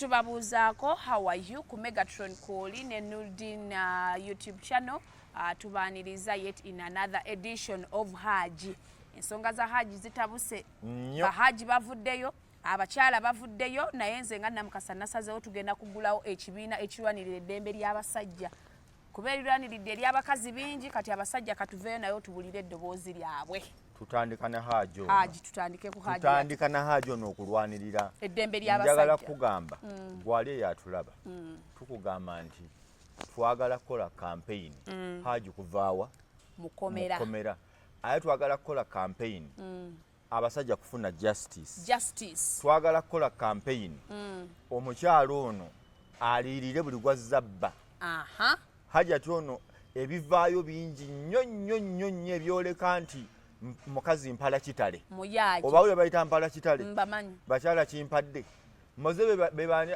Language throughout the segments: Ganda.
Tubabuuzaako, how are you? Ku Megatron Kwoli ne Nurdin YouTube channel, tubaaniriza yet in another edition of Haji. Ensonga za Haji zitabuse. Nnyo. Bahaji bavuddeyo, abakyala bavuddeyo, naye nze nga Namukasa nasazeewo tugenda kugulawo ekibiina ekirwanirira eddembe ly'abasajja, kuba erirwaniridde ery'abakazi bingi. Kati abasajja katuveeyo naye tubulire eddoboozi lyabwe. Tutandika ne Haji ono. Haji, tutandike ku Haji. Tutandika na Haji ono okulwanirira eddembe njagala ly'abasajja. Kugamba gwali eyatulaba, tukugamba nti twagala kukola campaign Haji kuvaawa mukomera. Mukomera. Aye twagala kukola campaign abasajja kufuna justice. Justice. Twagala kukola campaign omukyalo ono aliirire buli gwazza bba. Hajati ono ebivaayo bingi nnyo nnyo nnyo nnyo ebyoleka nti mukazi mpala kitale. Muyaaji. Oba oyo bayita mpala kitale. Mbamanyi. Bakyala kimpadde moze bebani.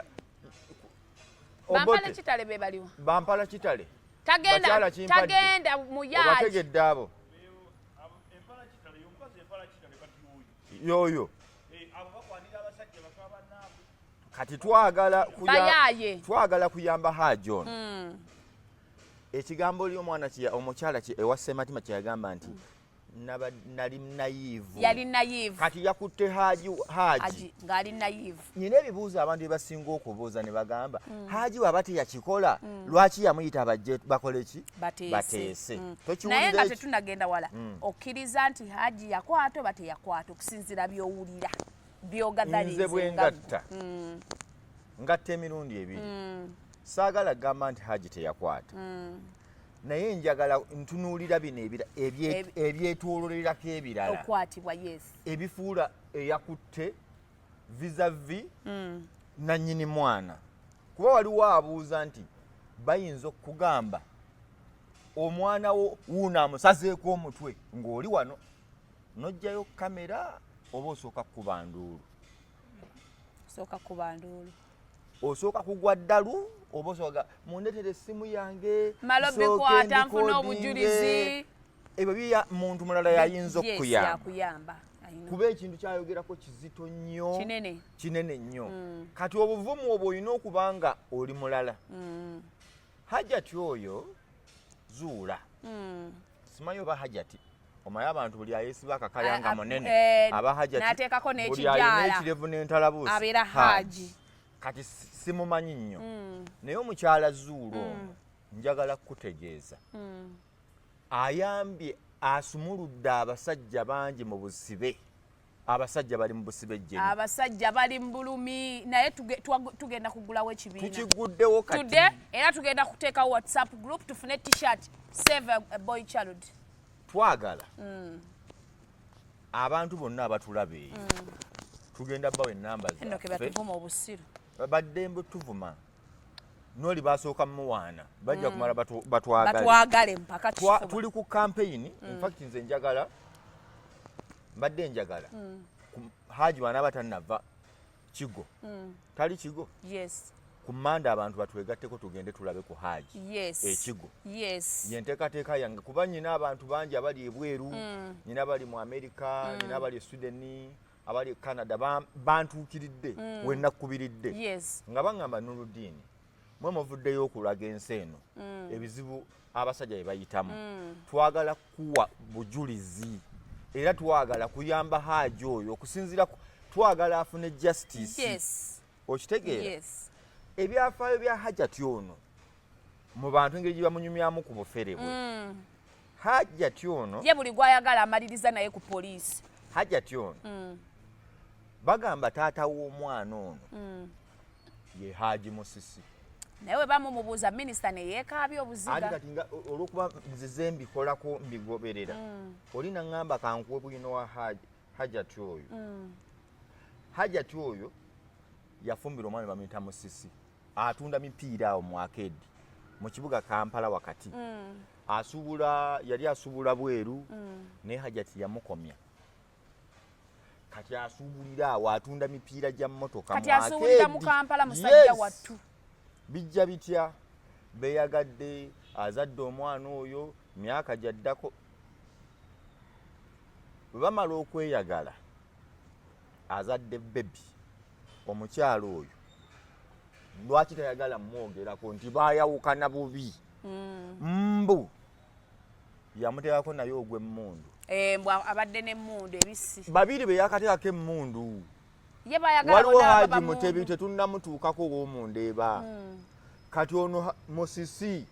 Bampala Obote. kitale be baliwo. Bampala kitale. Tagenda. Bakyala kimpadde. Tagenda muyaaji. Obategedde abo? Empala kitale yomukazi, empala kitale kati yoyo. Yoyo. Abo bakwanira abasajja baka bannaabwe. Kati twagala Bayaaye. Twagala kuyamba Haji ono. Ekigambo oli omwana omukyala ewa Sematima kyeyagamba nti nali naive. Yali naive. Kati yakutte Haji Haji. Haji ng'ali naive. Nyina ebibuuzo abantu bye basinga okubuuza ne bagamba, Haji waba teyakikola, lwaki yamuyita abajje bakole ki? Bateese. Bateese. Tokiwulira Naye nga ekyo? tetunagenda wala, okkiriza nti Haji yakwata oba teyakwata, okusinziira by'owulira, Nze bwe byogadalize? Ngatta ngatta emirundi ebiri. Saagala kugamba nti Haji teyakwata, naye njagala ntunuulira bino ebyetwololerako ebirala. Okwatibwa, yes. Ebifuula eyakutte vis-a-vis nannyini mwana, kuba waliwo abuuza nti bayinza okukugamba omwana wo wuuno amusazeeko omutwe ng'oli wano n'oggyayo kamera, oba osooka kukuba nduulu? Sooka kuba nduulu. Osooka kugwa ddalu oba osooka mundetere essimu yange, Malo nsooke bikwata, nfuna ndikodinge? obujulizi. Ebyo biya muntu mulala yayinza Yes, okukuyamba. Yakuyamba. I know. Kuba ekintu kyayogerako kizito nnyo. Kinene. Kinene nnyo. Kati obuvumu obwo olina okuba nga oli mulala. Hajati oyo Zuula, simanyi oba Hajati omanyi abantu buli ayeesiba akakaya nga munene aba Hajati, n'ateekako buli n'ekijaala. alina ekirevu n'entalabuusi Abeera Haji. Kati simumanyi nnyo, naye omukyala Zuula ono njagala kukutegeeza ayambye, asumuludde abasajja bangi mu busibe. Abasajja bali mu busibe jjeni. Abasajja bali mu bulumi, naye tugenda kugulawo ekibiina. Tukiguddewo kati. Tudde era tugenda kuteekawo WhatsApp group, tufune T-shirt, "Save a boy child". Twagala abantu bonna abatulaba eyo, tugenda bawa enamba Eno ke zaffe. Batuvuma obusiru. Baddembe tuvuma noli basooka muwaana, bajja kumala batwagale. Batwagale mpaka kifuba. Tuli ku campaign. In fact nze njagala, mbadde njagala Haji bwanaaba tannava Kigo, tali Kigo, Yes. ku Manda abantu batwegatteko tugende tulabe ku Haji ekigo. Yenteekateeka yange, kuba nyina abantu bangi abali ebweru, nyina abali mu America, nyina abali e Sweden, abali e Canada, bantuukiridde wenakubiridde nga baŋŋamba, "Nuludiini, mwe muvuddeyo okulaga ensi eno ebizibu abasajja bye bayitamu. Twagala kuwa bujulizi era twagala kuyamba Haaji oyo okusinziira twagala afune justice." Okitegeera? Yes. Ebyafaayo bya Hajati ono mu bantu, engeri gye bamunyumyamu ku bufere bwe, Hajati ono Ye buli gwayagala amaliriza naye ku poliisi. Hajati ono bagamba taata w'omwana ono ye Haji Musisi. Naye we bamumubuuza, minisita neyeekaabya Anti obuziga. Kati nga olwokuba nzize mbikolako, mbigoberera, oli naŋŋamba kankuwe bwino wa Hajati oyo. Hajati oyo yafumbira omwana bamuyita Musisi, atunda mipiira awo mu arcade mu kibuga Kampala wakati. Asuubula, yali asuubula bweru, naye Hajati yamukomya. Kati asuubulira awo, atunda mipiira gya mmotoka Kati mu asuubulira mu arcade. Kampala, musajja Yes. wattu. Bijja bitya? Beyagadde, azadde omwana oyo myaka gyaddako. Bwe bamala okweyagala, azadde baby. Omukyalo oyo Lwaki tayagala mwogerako nti bayawukana bubi? Mbu yamuteekako naye ogw'emmundu. Eh, mbu abadde n'emmundu ebisi. Babiri be yakateekako emmundu. Ye bayagala Waliwo bonna baba Haji mundu. Mutebi, tetunnamutuukako ow'omundeeba. Kati ono Musisi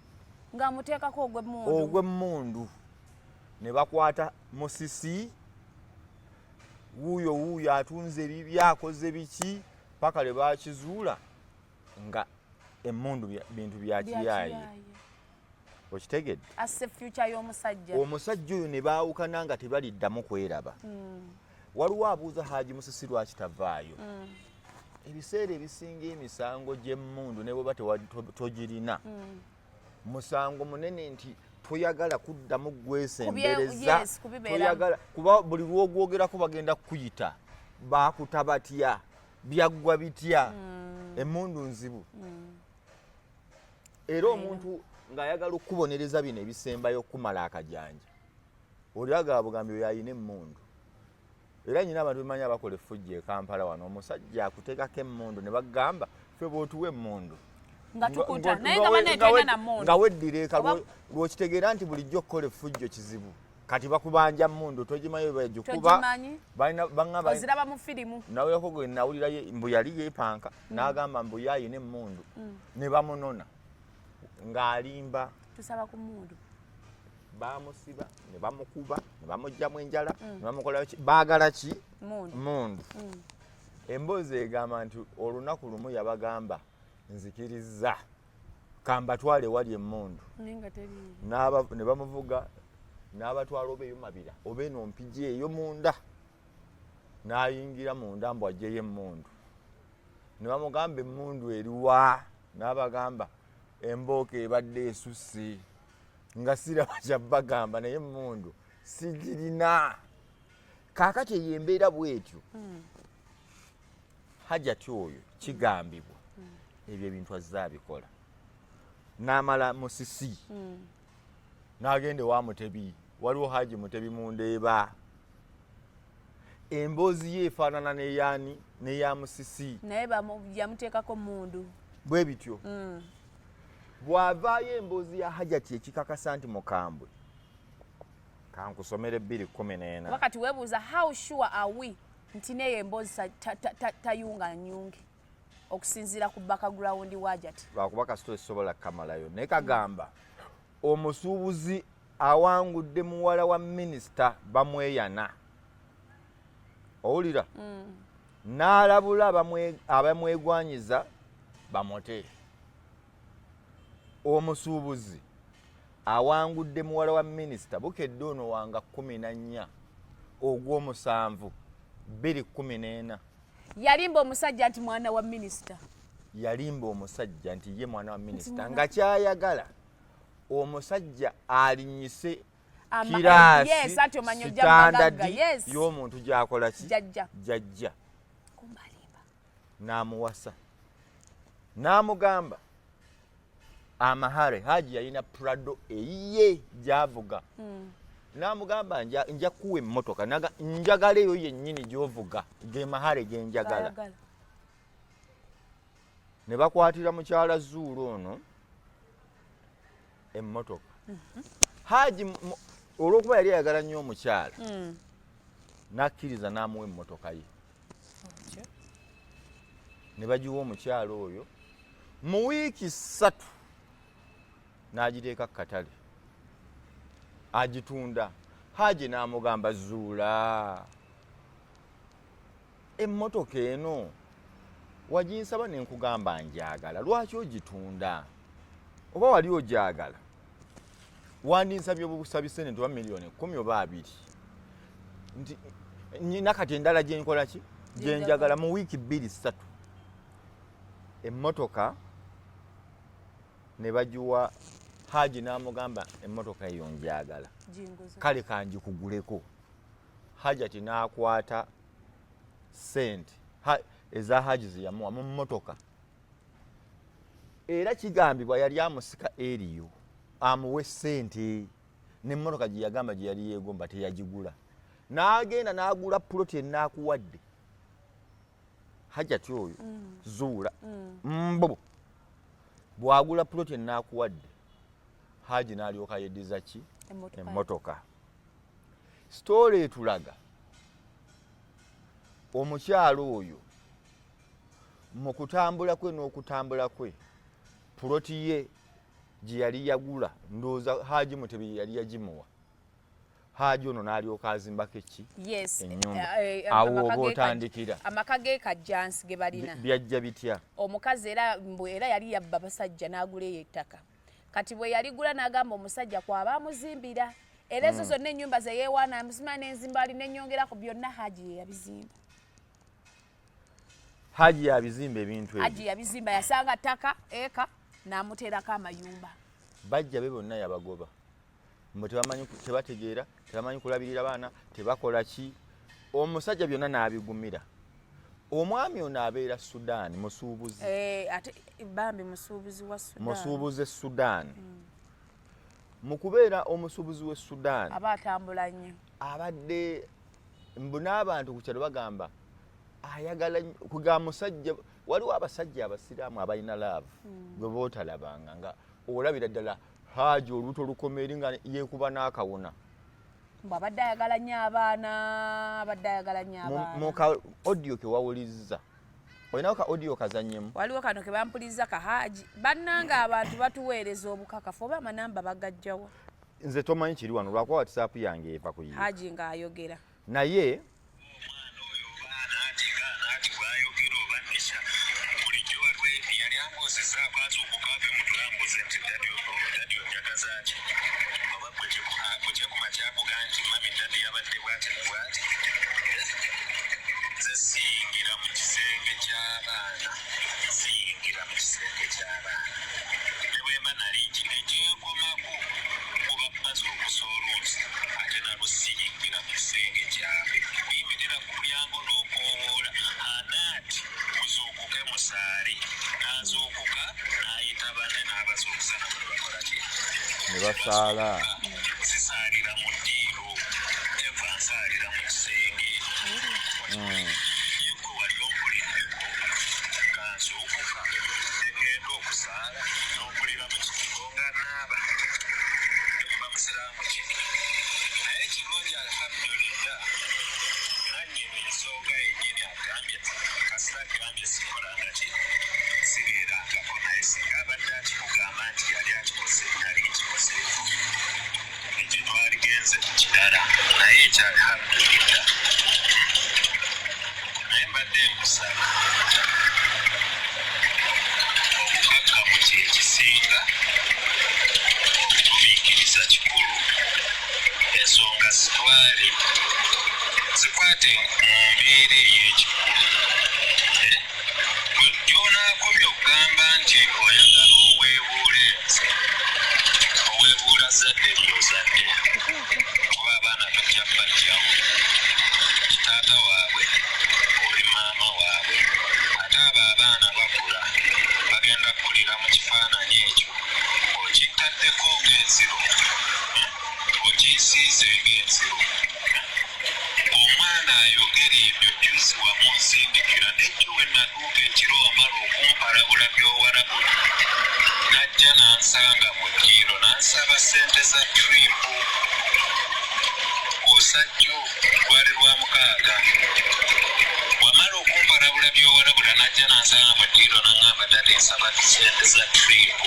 Ng'amuteekako ogw'emmundu. Ogw'emmundu ne bakwata Musisi wuuyo wuuyo atunze ebibye, akoze biki, paka lwe bakizuula nga emmundu bintu bya kiyaaye. Okitegedde? Asse future y'omusajja. Omusajja oyo ne baawukana nga tebaliddamu kweraba. Waliwo abuuza Haji Musisi lwaki tavaayo. Ebiseera ebisinga emisango gy'emmundu ne bweba togirina, musango munene nti toyagala kuddamu gwesembereza. Yes, kubibeeramu. Toyagala kuba buli lwogwogerako bagenda kukuyita, bakuta batya, byaggwa bitya. Emmundu nzibu, era omuntu ng'ayagala okukubonereza bino ebisembayo okukumala akajanja, oli agaba bugambi oyo ayina emmundu. Era nyina abantu bemanyi abakola effujjo e Kampala wano, omusajja akuteekako emmundu ne bagamba, ffe bw'otuwa emmundu nga tukuta, naye nga banaye tolina na mmundu. Nga weddira eka. Oba Lwokitegeera nti bulijjo okukola effujjo kizibu, kati bakubanja mmundu, togimanyi bwe bagikuba. Togimanyi. Baŋŋamba Oziraba mu firimu. Nawulirako gwe nawulira mbu yali yeepanka, n'agamba mbu ye ayina emmundu, ne bamunona ng'alimba. Tusaba ku mmundu. Bamusiba ne bamukuba ne bamugjamu enjala ne bamukola ki, baagala ki? Mmundu. Mundu. Emboozi egamba nti olunaku lumu yabagamba, nzikiriza kambatwale ewali emmundu. Naye nga teriiyo. Ne bamuvuga n'abatwala oba eyo Mabira oba eno Mpigi eyo munda, n'ayingira munda mbu aggyeyo emmundu, ne bamugamba, emmundu eriwa? N'abagamba, embooko ebadde esusse nga siraba kyabbagamba, naye emmundu sigirina. Kaakati eyo embeera bwetyo. Hajati oyo kigambibwa ebyo ebintu azze abikola, n'amala Musisi n'agenda ewa Mutebi. Waliwo Haji Mutebi Mundeeba, emboozi ye efaanana n'eyani, n'eya Musisi. Naye yamuteekako mundu. Bwe bityo. Bw'avaayo emboozi ya Hajati ekikakasa nti mukambwe, kankusomere 214. Kuba kati weebuuza, how sure are we nti neyo emboozi tayunga nyunge okusinziira ku background wa Hajati? Lwakuba kasita esobola kamalayo, naye kagamba omusuubuzi awangudde muwala wa minisita bamweyana, owulira, n'alabula abamwegwanyiza bamote. Omusuubuzi awangudde muwala wa minisita bukedde ono wanga 14 ogw'omusanvu 214. Yalimba omusajja nti mwana wa minisita. Yalimba omusajja nti ye mwana wa minisita, nga kyayagala omusajja alinyise kiraasi Yes, anti omanyi ojja mubagagga, standard yes. y'omuntu gyakola ki? Jajja. Jajja. Kumba alimba. N'amuwasa n'amugamba amahare. Haji yalina Prado eyiye gyavuga, n'amugamba, nja kuwa emmotoka." Njagala eyo yennyini gy'ovuga, ge mahare genjagala. Gayagala. Ne bakwatira mukyala Zuula ono emmotoka. Haji olw'okuba yali ayagala nnyo omukyala, n'akkiriza n'amuwa emmotoka ye, ne bagiwa omukyala oyo. Mu wiiki 3 n'agiteeka ku katale agitunda. Haji n'amugamba, Zuula, emmotoka eno waginsaba ne nkugamba njagala, lwaki ogitunda? Oba wali ogyagala, wandinsabye obusabi sente oba miliyoni 10 oba 20, nti nyina kati endala gyenkola ki, gyenjagala. Mu wiiki 2 3 emmotoka ne bagiwa Haji, n'amugamba, emmotoka eyo njagala. Jinguza. Kale kanjikuguleko. Hajati n'akwata sente eza Haji zeyamuwa mu mmotoka, era kigambibwa yali amusika eriyo amuwe sente, n'emmotoka gye yagamba gye yali yeegomba teyagigula, n'agenda n'agula puloti enaakuwadde Hajati oyo Zuula mbu. Bw'agula puloti enaakuwadde, Haji n'alyoka yeddiza ki? Emmotoka. Story etulaga omukyalo oyo mu kutambula kwe n'okutambula kwe, puloti ye gye yali yagula, ndowooza Haji Mutebi ye yali yagimuwa. Haji ono n'alyoka azimbako eki? Ennyumba. Awo oba otandikira. Amaka ge Kajjansi ge balina. Byajja bitya? Omukazi era mbu era yali yabba basajja n'agula eyo ettaka. Kati bwe yaligula n'agamba omusajja kwaba amuzimbira. Era ezo zonna ennyumba ze yeewaana amuzimba n'enzimba ali n'ennyongerako, byonna Haji ye yabizimba. Haji yabizimba ebintu ebyo. Haji yabizimba, yasanga ttaka eka n'amuteerako amayumba. Bajja be bonna yabagoba. Mbu tebamanyi, tebategeera, tebamanyi kulabirira baana, tebakola ki. Omusajja byonna n'abigumira. Omwami ono abeera Sudan, musuubuzi. Ate bambi musuubuzi wa Sudan. Musuubuzi e Sudan. Mu kubeera omusuubuzi w'e Sudan, aba atambula nnyo. Abadde mbu n'abantu ku kyalo bagamba ayagala kuga musajja. Waliwo abasajja abasiraamu abalina love gwe bootalabanga nga olabira ddala Haji olubuto lukoma eri nga yeekuba n'akawona. Mbu abadde ayagala nnyo abaana, abadde ayagala nnyo abaana. Mu ka audio ke wawulizza, olinawo ka audio kazannyemu? Waliwo kano ke bampulizza ka Haji. Bannange abantu batuweereza obukakafu oba amanamba bagajjawa? Nze tomanyi kiri wano lwakuba WhatsApp yange eva ku yiyo. Haji ng'ayogera. Naye omwana oyo oba anaatiga anaati bw'ayogera oba Nisha bulijjo waliwo yali ambuuzizaako azuukuka ave mu tulo ambuuze nti daddy, daddy onjagaza ki, oba bwe ku makya akuga nti mummy, daddy yabadde bw'ati ne bw'ati. Nze siyingira mu kisenge ky'abaana, siyingira mu kisenge ky'abaana ne bwe mba nali nkire gyenkomako kuba bazuukusa olunsi, ate nalwo siyingira mu kisenge kyabwe. Kuyimirira ku mulyango n'okoowoola anaati muzuukuke musaale, n'azuukuka n'ayita banne n'abazuukusa nabo ne bakola ki? Ne basaala. Sisaalira mu ddiiro, eva nsaalira mu kisenge. Ye gwe wali ompuliddeko nga nzuukuka ne ŋŋenda okusaala n'ompulira mu kigo nga naaba? Mba musiraamu ki? Naye kirungi, alhamdulillah, nannyini nsonga yennyini agambye, kasita agambye sikolanga ki, sibeerangako, naye singa abadde akikugamba nti yali akikoze, nali nkikozeeko, ekyo twaligenze ku kirala, naye ekyo alhamdulillah. Naye mbadde nkusaba obukakkamu kyekisinga, obugumiikiriza kikulu, ensonga zitwale zikwate mu mbeera ey'ekikulu. Eh? Gy'onaakomya okugamba nti oyagala oweebuula ensi, oweebuula zadde ly'ozadde, kuba abaana tojja bajjawo, taata waabwe oli maama waabwe, ate abo abaana bakula bagenda kukulira mu kifaananyi ekyo okittaddeko ng'enziro, okisiize ng'enziro. Omwana ayogera ebyo jjuzi wamunsindikira nejjo we natuuka ekiro, wamala okumpalabula by'owalabula, n'ajja n'ansanga mu ddiiro n'ansaba ssente za trip. Osajjo lwali lwa mukaaga, wamala okumpalabula by'owalabula, n'ajja n'ansanga mu ddiiro n'aŋŋamba, "Daddy, nsaba ssente za trip."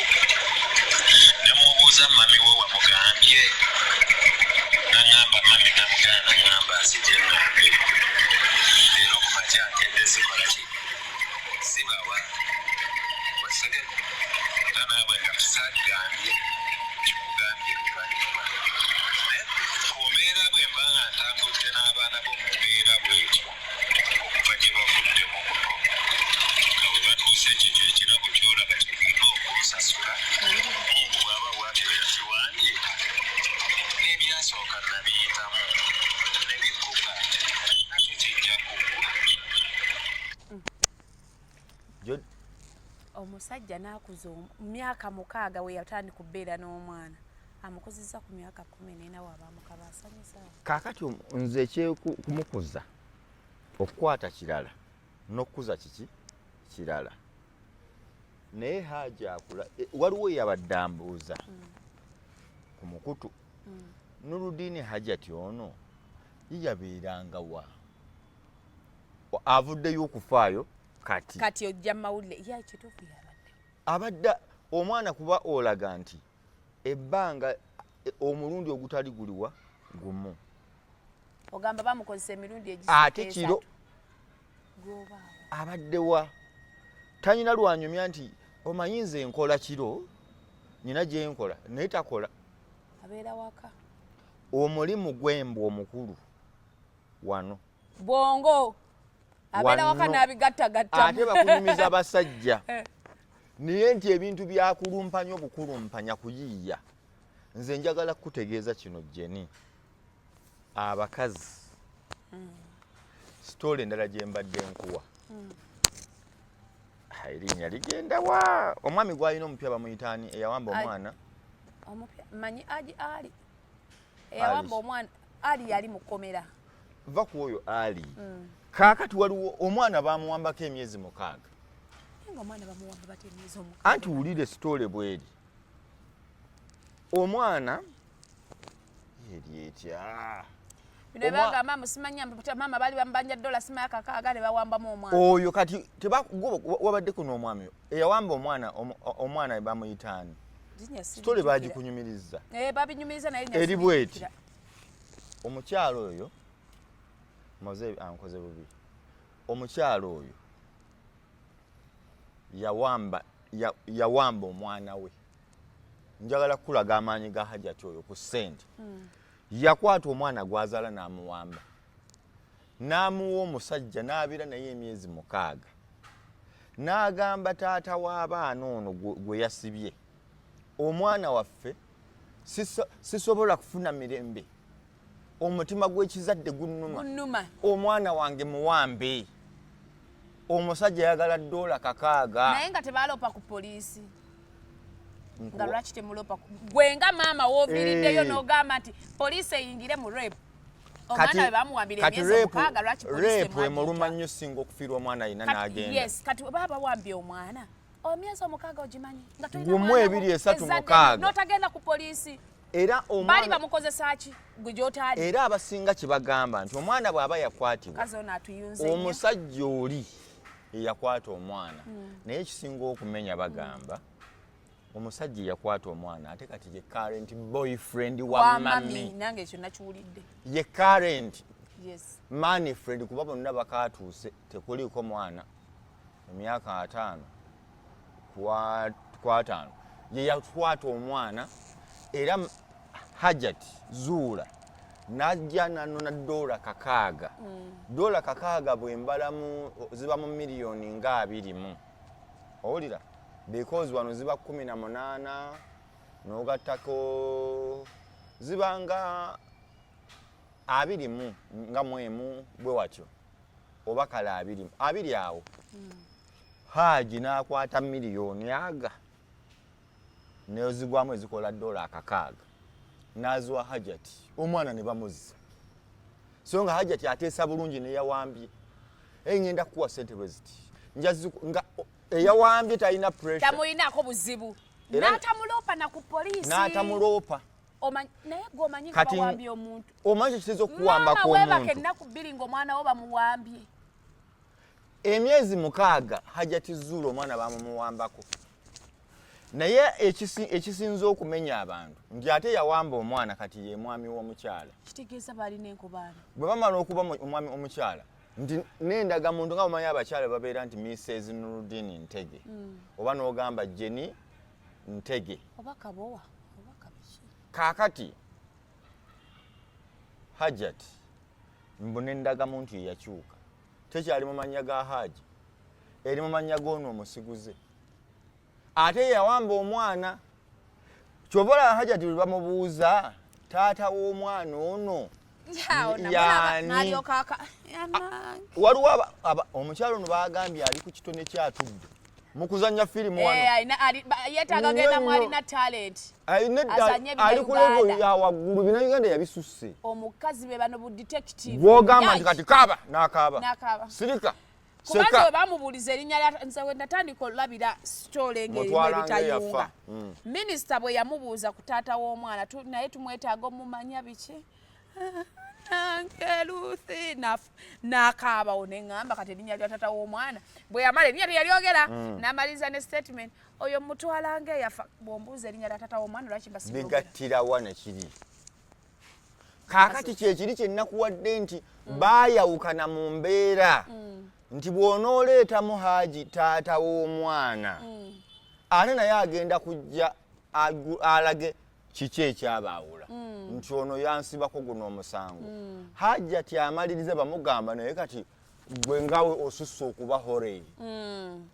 Ne mubuuza, "Mummy we wamugambye?" N'aŋŋamba, "Mummy namugaana." N'aŋŋamba nzije ŋŋambe leero ku makya nkedde zikola ki, zibawa osege, era naawe nga saagambye kikugambye luvannyuma. Naye ku mbeera bwe mba nga ntambudde n'abaana bo mu mbeera bwetyo okuva gye bavudde mu buto nga bwe batuuse, ekyo ekirabo kyolaba kyegenda okunsasula. Mungu bw'aba bw'atyo yakiwandiika, n'ebyasooka nabiyitamu ne bigguka, nakyo kijja kuggwa. Omusajja n'akuza myaka 6 we yatandika okubeera n'omwana, amukuzizza ku myaka 14, waaba mukaba asanyusa. Kaakati nze ekyekumukuza, okukwata kirala n'okukuza kiki kirala. Naye Haji akula waliwo eyabadde ambuuza ku mukutu Nurudini Hajati ono ye yabeeranga wa, avuddeyo okufaayo kati. Kati ojja mawulire ya kituufu yabadde abadde omwana, kuba olaga nti ebbanga omulundi ogutali guliwa gumu. Ogamba bamukozesa emirundi egisukka ate kiro. Esatu. Gw'obaawo. Abaddewa tanyina lwanyumya nti omanyi nze nkola kiro, nyina gyenkola naye takola. Abeera waka. Omulimu gw'embwa omukulu wano. Bwongo abeera waka Wano. n'abigattagattamu. Ate bakunyumiza basajja Eh. naye nti ebintu byakulumpanya obukulumpanya kuyiiya. Nze njagala kukutegeeza kino, Jeni, abakazi story endala gye mbadde nkuwa. Ah, erinnya ligenda wa? Omwami gwalina omupya bamuyitaani eyawamba omwana? Omupya manyi aji ali eyawamba omwana ali yali mukomera. Va ku oyo ali. Kaakati waliwo omwana bamuwambako emyezi 6. Naye nga omwana bamuwamba batya emyezi 6? Anti wulire story bweri. Omwana eri etya? Bino bagamba musimanya maama baali bamubanja dola simanya 6 ne bawambamu omwana. Oyo kati wabadde kuno omwami eyawamba omwana omwana bamuyitaani? Linnya story sirijjukira. Bagikunyumiriza. Eh, babinyumiriza naye linnya Eri bweti. sirijjukira. Omukyalo oyo moze ankoze bubi. Omukyalo oyo yawamba omwana we. Njagala kukulaga amaanyi ga Hajati oyo ku ssente. Yakwata omwana gwazaala n'amuwamba n'amuwa omusajja n'abeera naye emyezi 6, n'agamba taata w'abaana ono gwe yasibye omwana waffe, sisobola kufuna mirembe, omutima gw'ekizadde gunnuma. Gunnuma. Omwana wange muwambe. Omusajja ayagala dola 6. Naye nga tebaloopa ku poliisi, nga lwaki temuloopa gwe nga maama wooviiriddeyo Eh. n'ogamba nti poliisi eyingire mu rape omwana we bamuwambira Kati emyezi 6, lwaki poliisi rape temwagiyita? emuluma nnyo singa okufiirwa omwana ayina n'agenda. Yes, kati baba bawambye omwana emyezi 6, ogimanyi nga tolina 1, mwana wo, 2, 3, ezzadde 6. n'otagenda ku poliisi. Era baali omwana bamukozesa ki gwe gy'otaali? Era abasinga kye bagamba nti omwana bw'aba yakwatibwa, Kazi ono atuyunze nnyo. omusajja oli eyakwata omwana, naye ekisinga okumenya, bagamba omusajja eyakwata omwana ate kati ye current boyfriend wa wa mami. mami. Nange ekyo nakiwulidde. Ye current man friend, kuba bonna bakatuuse tekuliiko mwana emyaka 50 kwataano ye yakwata omwana. Era Hajat Zuula najja nanona dola 6. Dola 6 bwembalamu ziba mu miliyoni nga 20, owulira? Because wano ziba 18 n'ogattako ziba nga 20 nga mwemu bwe watyo, oba kale 20 awo. Haji n'akwata miliyoni aga nezigwamu ezikola dola 6 n'aziwa Hajati, omwana ne bamuzza. So nga Hajati ateesa bulungi neyawambye, ei ngenda kukuwa sente bwe ziti. Nga eyawambye talina pressure. Tamulinaako buzibu. N'atamuloopa na ku poliisi. N'atamuloopa. Naye gwe omanyi nga bawambye omuntu. Omanyi kikiteeza okuwambako Maama weebaka omuntu? ennaku 2 ng'omwana wo bamuwambye. Emyezi 6 Hajati Zuula omwana bamumuwambako. Naye ekisinza okumenya abantu nti ate yawamba omwana kati ye mwami w'omukyala. Kitegeeza balina enkobaano. Bwe bamala okuba omwami omukyala nti n'endagamuntu, nga omanyi abakyala babeera nti Mrs Nurudin Ntege, oba n'ogamba Jenny Ntege. Oba kabowa oba kabiki. Kaakati Hajat mbu n'endagamuntu ye yakyuka, tekyali mu mannya ga Haji, eri mu mannya g'ono omusiguze ate yawamba omwana. Kyova olaba Hajati bwe bamubuuza taata w'omwana ono yaani? N'alyoka yanange. Waliwo omukyalo ono bagambye ali ku kitone kyatudde mu kuzannya firimu wano. Eh, yeetaaga Nnyo genda mu nnyo. alina talent. Alina Azanye ali ku level Bannayuganda. ya waggulu, Bannayuganda yabisusse. Omukazi be bano bu detective. Gwogamba nti Judge. kati kaaba n'akaaba. N'akaaba. Sirika. Kubanga bwe bamubuuliza erinnya lya nze we natandika olabira sitole ng'erimu ebitayunga. Minisita bwe yamubuuza ku taata w'omwana, naye tumwetaaga omumanya biki, nange Ruth n'akaabawo ne ŋŋamba kati erinnya lya taata w'omwana bwe yamala erinnya teyalyogera, n'amaliriza ne statement oyo mutwala ng'eyafa. Bw'ombuuza erinnya lya taata w'omwana, lwaki mbasibyogera? Bigattirawa nekiri kaakati kyekiri kyenakuwadde nti baayawukana mu mbeera nti bw'onooleetamu Haji taata w'omwana, ate naye agenda kujja alage kiki ekyabaawula, nti ono yansibako guno omusango. Hajati amaliriza bamugamba, naye kati gwe ngawe osusse okuba hore,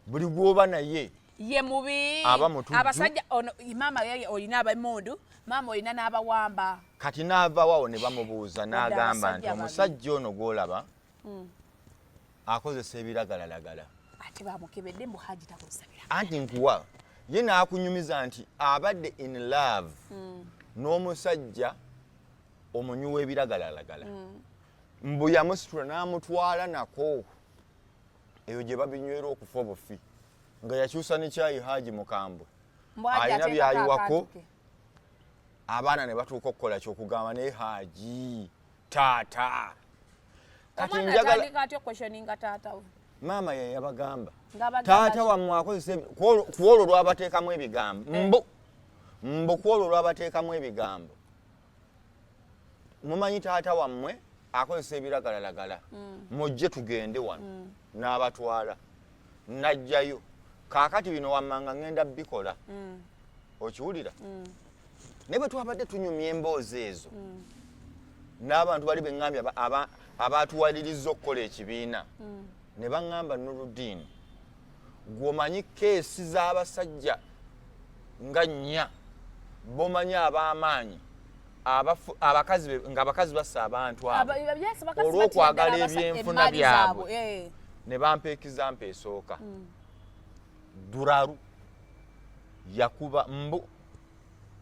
buli gwoba naye ye mubi. Aba mutujju. Abasajja ono maama yeye olina abamundu, maama olina n'abawamba. Kati n'avaawo ne bamubuuza, n'agamba nti abasajja babi. Omusajja ono gw'olaba akozesa ebiragalalagala. Ate bamukebedde mbu Haji takozesa biragala. Anti nkuwa ye n'akunyumiza nti abadde in love n'omusajja omunywi w'ebiragalalagala, mbu yamusitula n'amutwala nako eyo gye babinywera okufa obufi, nga yakyusa ne kyayi Haji mukambwe. Mbu Haji Alina ateekako by'ayiwako. akantu ke. Abaana ne batuuka okukola kyokugamba naye Haji taata kati Omwana njagala atandika atya okweshoninga taata we? Maama ye yabagamba, Ng'abagamba taata ki? wammwe akozesa ku olwo lwabateekamu ebigambo, mbu ku olwo lwabateekamu ebigambo, mumanyi taata wammwe akozesa ebiragalalagala, mujje tugende wano. N'abatwala n'ajjayo. Kaakati bino wammanga ŋŋenda bikola, okiwulira? Naye bwe twabadde tunyumya emboozi ezo n'abantu bali beŋŋambye abatuwaliriza okukola ekibiina, ne baŋŋamba, "Nurudin, gwomanyi case z'abasajja nga nnya bomanyi ab'amaanyi abakazi ng'abakazi bassa abantu abo Yes, abakazi olw'okwagala batya ddala ebyenfuna emmali byabwe." zaabwe, eh. Ne bampa example esooka. Duraru yakuba, mbu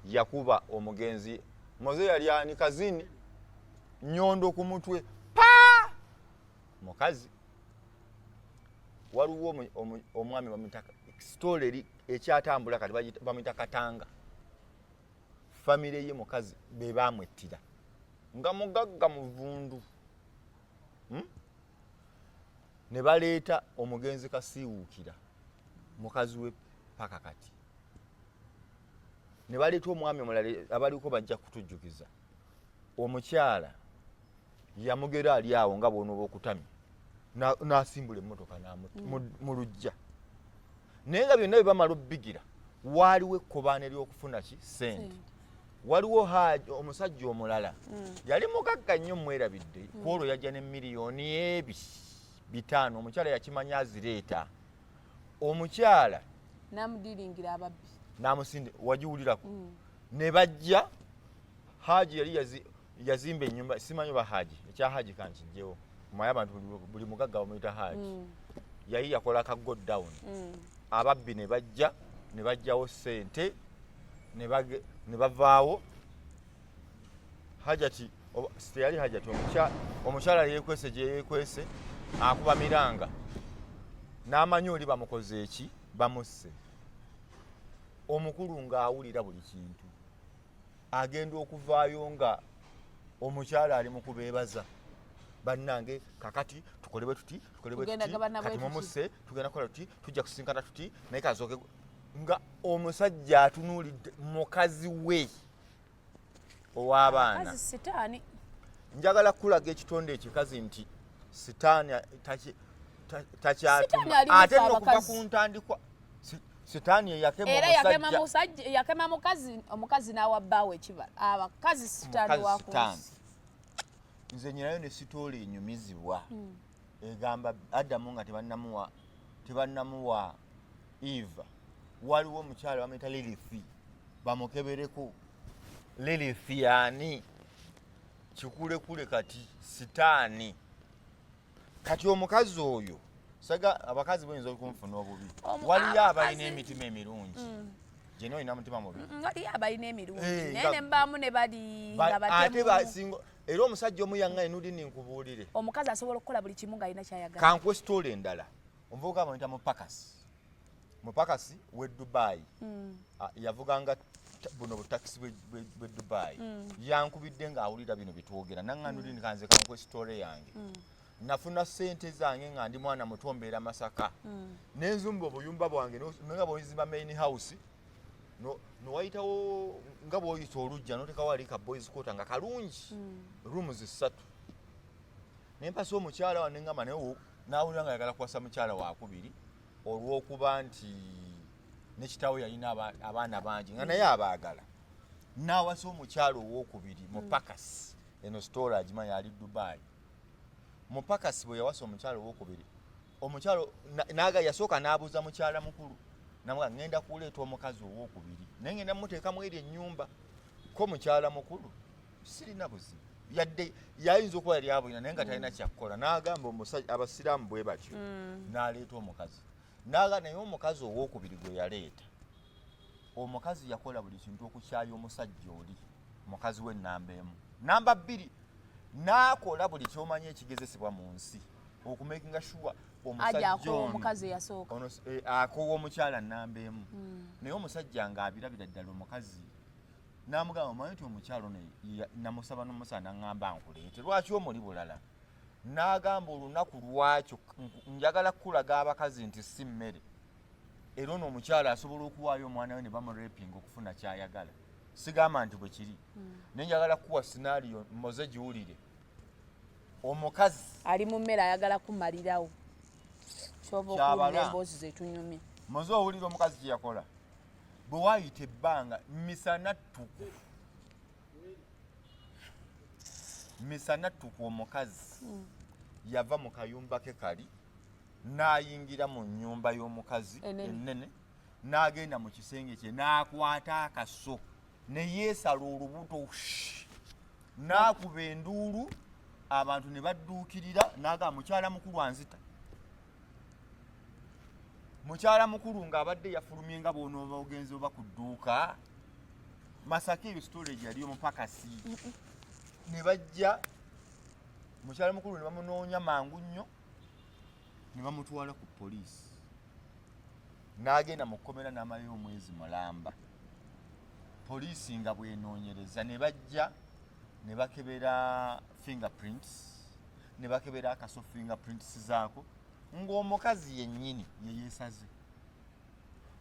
yakuba omugenzi moze yali ani kazini nyondo ku mutwe pa mukazi. Waliwo omwami bamuyita, story eri ekyatambula kati, bamuyita Katanga. Famire ye mukazi be bamwettira nga mugagga muvundu. Ne baleeta omugenzi Kasiiwuukira, mukazi we paka kati. Ne baleeta omwami omulala, abaliko bajja kutujjukiza. Omukyala yamugera ali awo nga bwonooba okutamye, n'asimbula emmotoka mu luggya. Naye nga byonna bye bamala obbigira, waaliwo ekkobaane ly'okufuna ki? Sente. Waliwo Haji omusajja omulala yali mugagga nnyo, mwerabidde. Ku olwo yajja ne miliyoni 500. Omukyala yakimanya azireeta, omukyala Namudiringira ababbi. Namusinde wagiwulirako. Ne bajja, Haji yali yazimba ennyumba, simanyi oba Haji ekya Haji kankijjewo, maye abantu buli mugagga bamuyita Haji. Yali yakola ka go down, ababbi ne bajja ne bajjawo sente ne bavaawo. Hajati teyali Hajati, omukyala yeekwese gye yeekwese, akuba miranga n'amanyi oli bamukoze eki, bamusse. Omukulu ng'awulira buli kintu, agenda okuvaayo nga omukyala ali mu kubeebaza, "Bannange, kakati tukole bwe tuti, tukole bwe Tugenda tuti, gabana bwe kati tuti." mumusse, tugenda kukola tuti, tujja kusinkana tuti." Naye kasooke nga omusajja atunuulidde mukazi we ow'abaana. Kazi sitaani. Njagala kulaga ekitonde ekikazi nti sitaani Sitaani takyatuma. ali Ate mufe nno kuva abakazi. ku ntandikwa sitaani eyakema Era yakema omusajja. musajja, yakema mukazi, omukazi n'awa bbaawe ekibala. Abakazi sitaani Mukazi wa sitaani. kunsi. Nze nyinayo ne story enyumizibwa egamba Adamu nga tebannamuwa Eva, waliwo omukyala bamuyita Lilithi, bamukebereko. Lilithi yani kikulekule kati sitaani. Kati omukazi oyo saga abakazi boyinza okunfuna obubi. Waliyo abalina emitima emirungi. Jene olina mutima mubi? Waliyo abalina emirungi, Eh, naye ne mbaamu ne bali nga ate batemu. Basinga era omusajja omu yaŋŋaye, Nudini, nkubuulire. Omukazi asobola okukola buli kimu ng'alina kyayagala. Kankuwe story endala. Omuvubuka bamuyita Mupakasi, Mupakasi we Dubai. Ah, yavuganga buno butakisi bwe Dubai. Yankubidde ng'awulira bino byetwogera, naŋŋanduli kanze kankuwe story yange. Nafuna sente zange nga ndi mwana muto, mbeera Masaka, nenzumba obuyumba bwange nga bwozimba main house, nowayitawo nga bwoyita olujja notekawo ali ka boys quarter nga kalungi, rooms ssatu. Nempasa omukyala wa neŋŋamba, naye nawulira nga ayagala kuwasa mukyala wakubiri olw'okuba nti ne kitaawe yalina abaana bangi nga naye abaagala. N'awasa omukyala owokubiri, Mupakasi. Eno story agimanyi, ali Dubai. Mupakasi bwe yawasa omukyala owokubiri, omukyalo naga yasooka n'abuuza mukyala mukulu, namuga, "Ŋŋenda kuleeta omukazi owokubiri, naye ŋŋenda muteekamu eri ennyumba." Ko mukyala mukulu, "Sirina buzibu," yadde yayinza okuba yali abulina naye nga talina kyakukola. N'agamba omusajja, abasiraamu bwe batyo, n'aleeta omukazi naga. Naye omukazi owokubiri gwe yaleeta, omukazi yakola buli kintu okukyaya omusajja oli, mukazi we namba emu. Namba bbiri, n'akola buli kyomanyi ekigezesebwa mu nsi okumakinga sure aja omusajja akowa ono omukazi eyasooka. Ono akoowa omukyala namba emu. Naye omusajja ng'abirabira ddala omukazi n'amugamba, "Omanyi nti omukyala ono namusaba n'omusaba naŋŋamba nkuleete, lwaki omuli bulala?" N'agamba, "Olunaku lwakyo njagala kukulaga abakazi nti si mmere, era ono omukyala asobola okuwaayo omwana we ne bamurepinga okufuna kyayagala. Sigamba nti bwe kiri, naye njagala kukuwa scenario moze giwulire." Omukazi ali mu mmere, ayagala kumalirawo, kyova Kyabala. okuwulira emboozi zetunyumye. Moze, owulira omukazi kye yakola? Bwe waayita ebbanga, misana ttuku, misana ttuku, omukazi yava mu kayumba ke kali n'ayingira mu nnyumba y'omukazi Enene. ennene, n'agenda mu kisenge kye, n'akwata akaso ne yeesala olubuto, shh, n'akuba enduulu, abantu ne badduukirira, n'agamba, "Mukyala mukulu anzita." Mukyala mukulu ng'abadde yafulumye nga bw'onooba ogenze oba ku dduuka Masaka eyo storage yali omupakasi, ne bajja mukyala mukulu ne bamunoonya mangu nnyo ne bamutwala ku poliisi, n'agenda mu kkomera n'amalayo omwezi mulamba, poliisi nga bwenoonyereza. Ne bajja ne bakebera fingerprints, ne bakebera akaso, fingerprints zaako, ng'omukazi yennyini ye yeesaze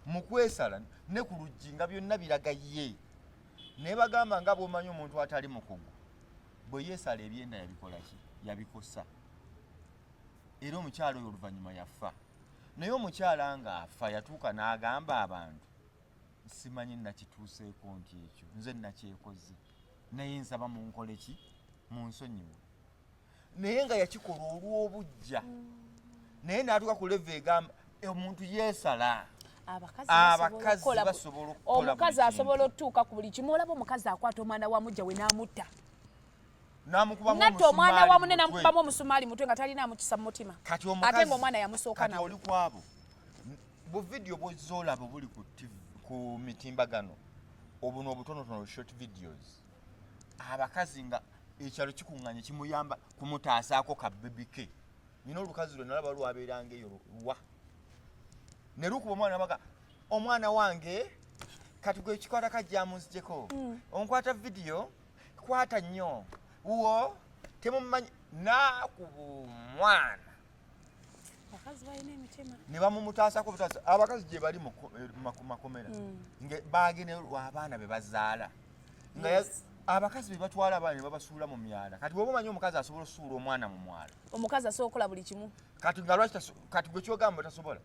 mu kwesala ne ku luggi nga byonna biraga ye. Naye bagamba nga bw'omanyi omuntu atali mukugu bwe yeesala ebyenda yabikola ki, yabikosa. Era omukyala oyo oluvannyuma yafa. Naye omukyala ng'afa yatuuka n'agamba abantu, "Simanyi nakituuseeko nti ekyo nze nakyekoze, naye nsaba munkole ki, munsonyiwe." Naye nga yakikola olw'obujja, naye n'atuuka ku level egamba omuntu yeesala. Abakazi Abakazi basobola okukola basobola okukola omukazi buli asobola kintu. otutuuka ku buli kimu. Olaba omukazi akwata omwana wa mujja we n'amutta, N'amukubamu natta omwana omusumaali wa munne, mu mutwe. N'amukubamu omusumaali mutwe nga talina mukisa mu mutima, Kati ate omukazi ng'omwana yamusooka kati nawe. oli kwabo bu video bwozolaba buli ku TV, ku mitimbagano, obuno obutonotono, short videos, abakazi nga ekyalo kikuŋŋanye kimuyamba kumutaasaako ka baby ke. Nina olukazi lwe nalaba lwabeeranga eyo wa ne lukuba omwana, baga, "Omwana wange kati gwe kikwata kajja munzijeko, onkwata video, kwata nnyo wo temumanyi." Naakuba omwana. Abakazi balina emitima. Ne bamumutaasako butaasa. Abakazi gye bali mu makomera nga bagenda lw'abaana be bazaala nga abakazi be batwala abaana ne babasuula mu myala. Kati bw'oba omanyi omukazi asobola osuula omwana mu mwala, Omukazi asobola okukola buli kimu. Kati nga lwaki kati gwe kyogamba tasobola?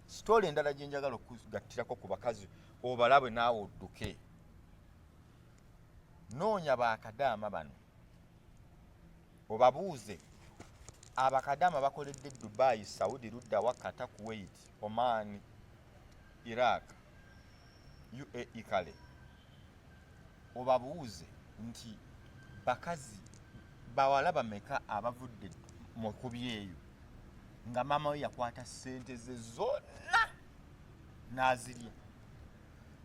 Story endala gye njagala okugattirako ku bakazi, obalabe naawe odduke. Noonya bakadaama bano obabuuze, abakadaama bakoledde Dubai, Saudi, luddawa, Qatar, Kuwait, Oman, Iraq, UAE, kale obabuuze nti bakazi bawala bameka abavudde mu kubyeyo nga maama we yakwata ssente ze zonna n'azirya,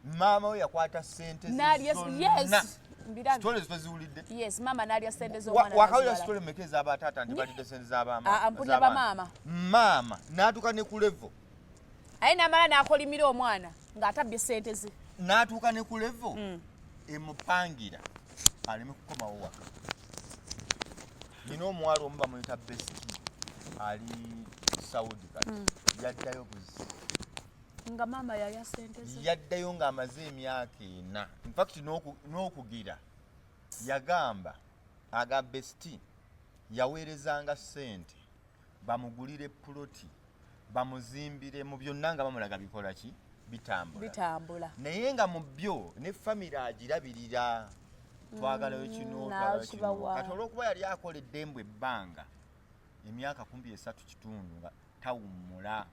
maama we yakwata ssente ze N'alya zonna yes. Mbirabye. Stories toziwulidde? Yes, maama n'alya sente z'omwana. Wakawulira n'azibala. story meka ez'abataata nti balidde sente z'abaama? Ah, ah, mpulira z'abaana? bamaama. Maama n'atuuka ne ku level, Aye n'amala n'akolimira omwana ng'atabbye sente ze. N'atuuka ne ku level emupangira aleme kukomawo waka. Nina omuwala omu bamuyita Besti, ali Saudi kati. Yaddayo buzi. Nga maama yalya sente ze. Yaddayo ng'amaze emyaka 4. Infact n'okugira yagamba aga Besti yaweerezanga ssente bamugulire puloti, bamuzimbire mu byonna, nga bamulaga bikola ki, bitambula. Bitambula. Naye nga mu byo ne famire agirabirira, twagalayo kino, twagalayo kino. N'akibawa. Kati olwokuba yali akola eddembu ebbanga emyaka kumpi 3.5 nga tawummula,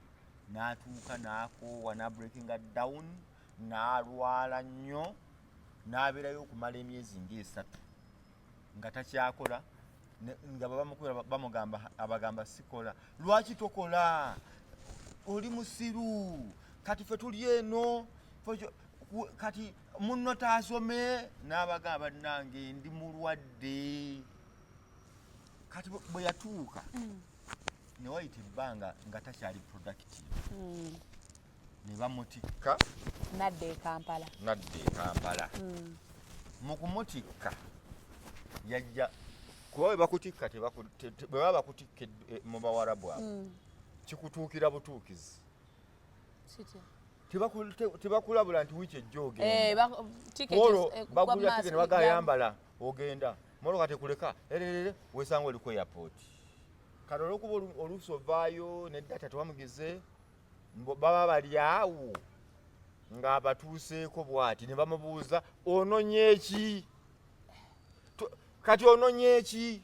n'atuuka n'akoowa, n'abreakinga down, n'alwala nnyo, n'abeerayo okumala emyezi nga 3 nga takyakola. Nga bwe bamukubira bamugamba, abagamba sikola. Lwaki tokola? Oli musiru? Kati fe tuli eno, kati munno taasome. N'abagamba, bannange, ndi mulwadde. Kati bwe yatuuka ne wayita ebbanga nga takyali productive, ne bamutikka. Nadda e Kampala. Nadda e Kampala. Mu kumutikka yajja kuba bwe bakutikka bwe baba bakutikka mu Bawarabu abo, kikutuukira butuukizi. Tebakulabula nti wiiki ejja ogenda. Olwo bagulira tiketi, bagayambala, ogenda, mmotoka tekuleka, ererere, wesanga oli ku airport. Kati olwokuba oluusi ovaayo ne data tewamugize, baba bali awo ng'abatuuseeko bw'ati ne bamubuuza, ononye eki? Kati ononye eki?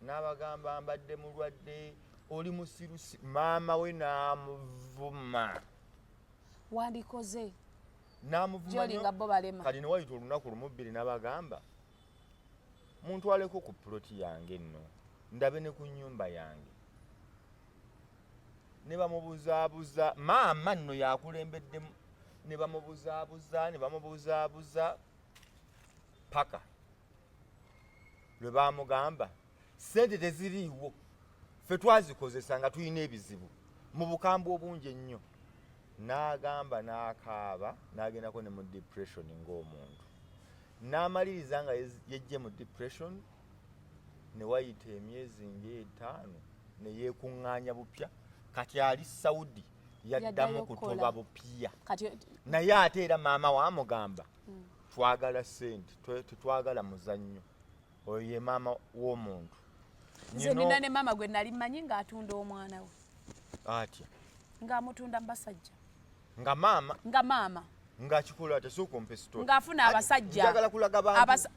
N'abagamba, mbadde mulwadde. Oli musirusi? Maama we n'amuvuma. Wandikoze. N'amuvuma Gyoli nnyo. Nga bo balema. Kati ne wayita olunaku lumu bbiri, n'abagamba, muntwaleko ku puloti yange nno ndabe ne ku nnyumba yange. Ne bamubuzaabuza, maama nno yakulembeddemu, ne bamubuzaabuza, ne bamubuzaabuza paka lwe bamugamba sente teziriiwo, ffe twazikozesa nga tulina ebizibu mu bukambwe obungi ennyo. N'agamba, n'akaaba, n'agendako ne mu depression ng'omuntu, n'amaliriza nga yejje mu depression. Ne wayita emyezi nga 5 ne yeekuŋŋaanya bupya. Kati ali Saudi, yaddamu Yaddayo kutoba kukola. bupya. Kati Naye ate era maama wamugamba, twagala sente, tetwagala muzannyo. Oyo ye maama w'omuntu. Nze nina ne maama gwe nali mmanyi ng'atunda omwana we. Atya? Ng'amutunda mu basajja. Nga maama? Nga maama. Ng'akikola atya? Sooka ompe story. Ng'afuna abasajja. Njagala kulaga bantu.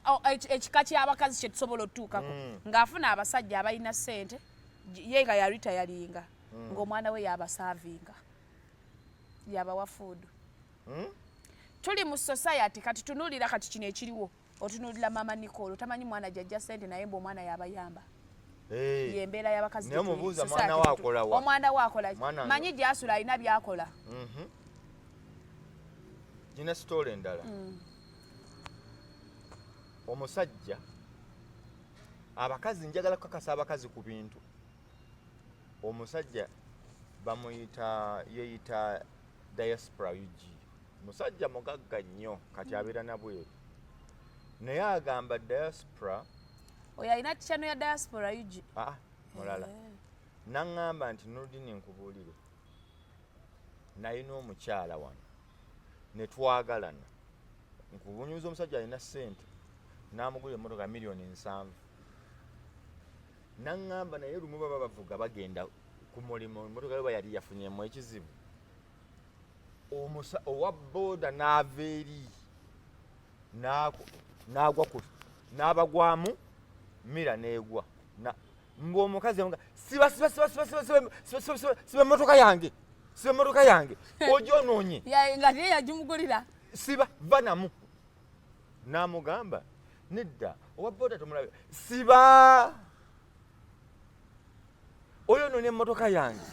Ekika ky'abakazi kye tusobola otutuukako. Ng'afuna abasajja abalina ssente, ye nga yaritayalinga, ng'omwana we yabasaavinga, yabawa food. Tuli mu society kati, tunuulira kati kino ekiriwo. Otunuulira maama Nicole, tamanyi mwana gyajja ssente, naye mbu omwana yabayamba. Yembeera y'abakazi. Naye gye tuli, omubuuza, society mwana we gye tuli. akola wa? Omwana we akola ki? Mwana Manyi gy'asula, alina by'akola. Nina story endala. Omusajja, abakazi, njagala kukakasa abakazi ku bintu. Omusajja bamuyita, yeyita Diaspora UG, musajja mugagga nnyo, kati abeera nabweru, naye agamba diaspora. Oyo alina channel ya Diaspora UG? Aa, mulala. Naŋŋamba nti, Nurdin, nkubuulire, nalina omukyala wano ne twagalana. Nkubunyuza, omusajja alina ssente, n'amugulira emmotoka miliyoni 70. Naŋŋamba naye lumu baba bavuga bagenda ku mulimu, emmotoka yo yali yafunyemu ekizibu. Owa booda n'ava eri n'agwa ku n'abagwamu mira n'egwa. Ng'omukazi yamuga, siba, siba, siba, siba, siba, siba, siba, siba, siba, siba emmotoka yange, siba emmotoka yange, ogyonoonye. Nga ye yagimugulira. Siba, va namu. N'amugamba, nedda, owa booda tomulabe, siba, oyonoona emmotoka yange.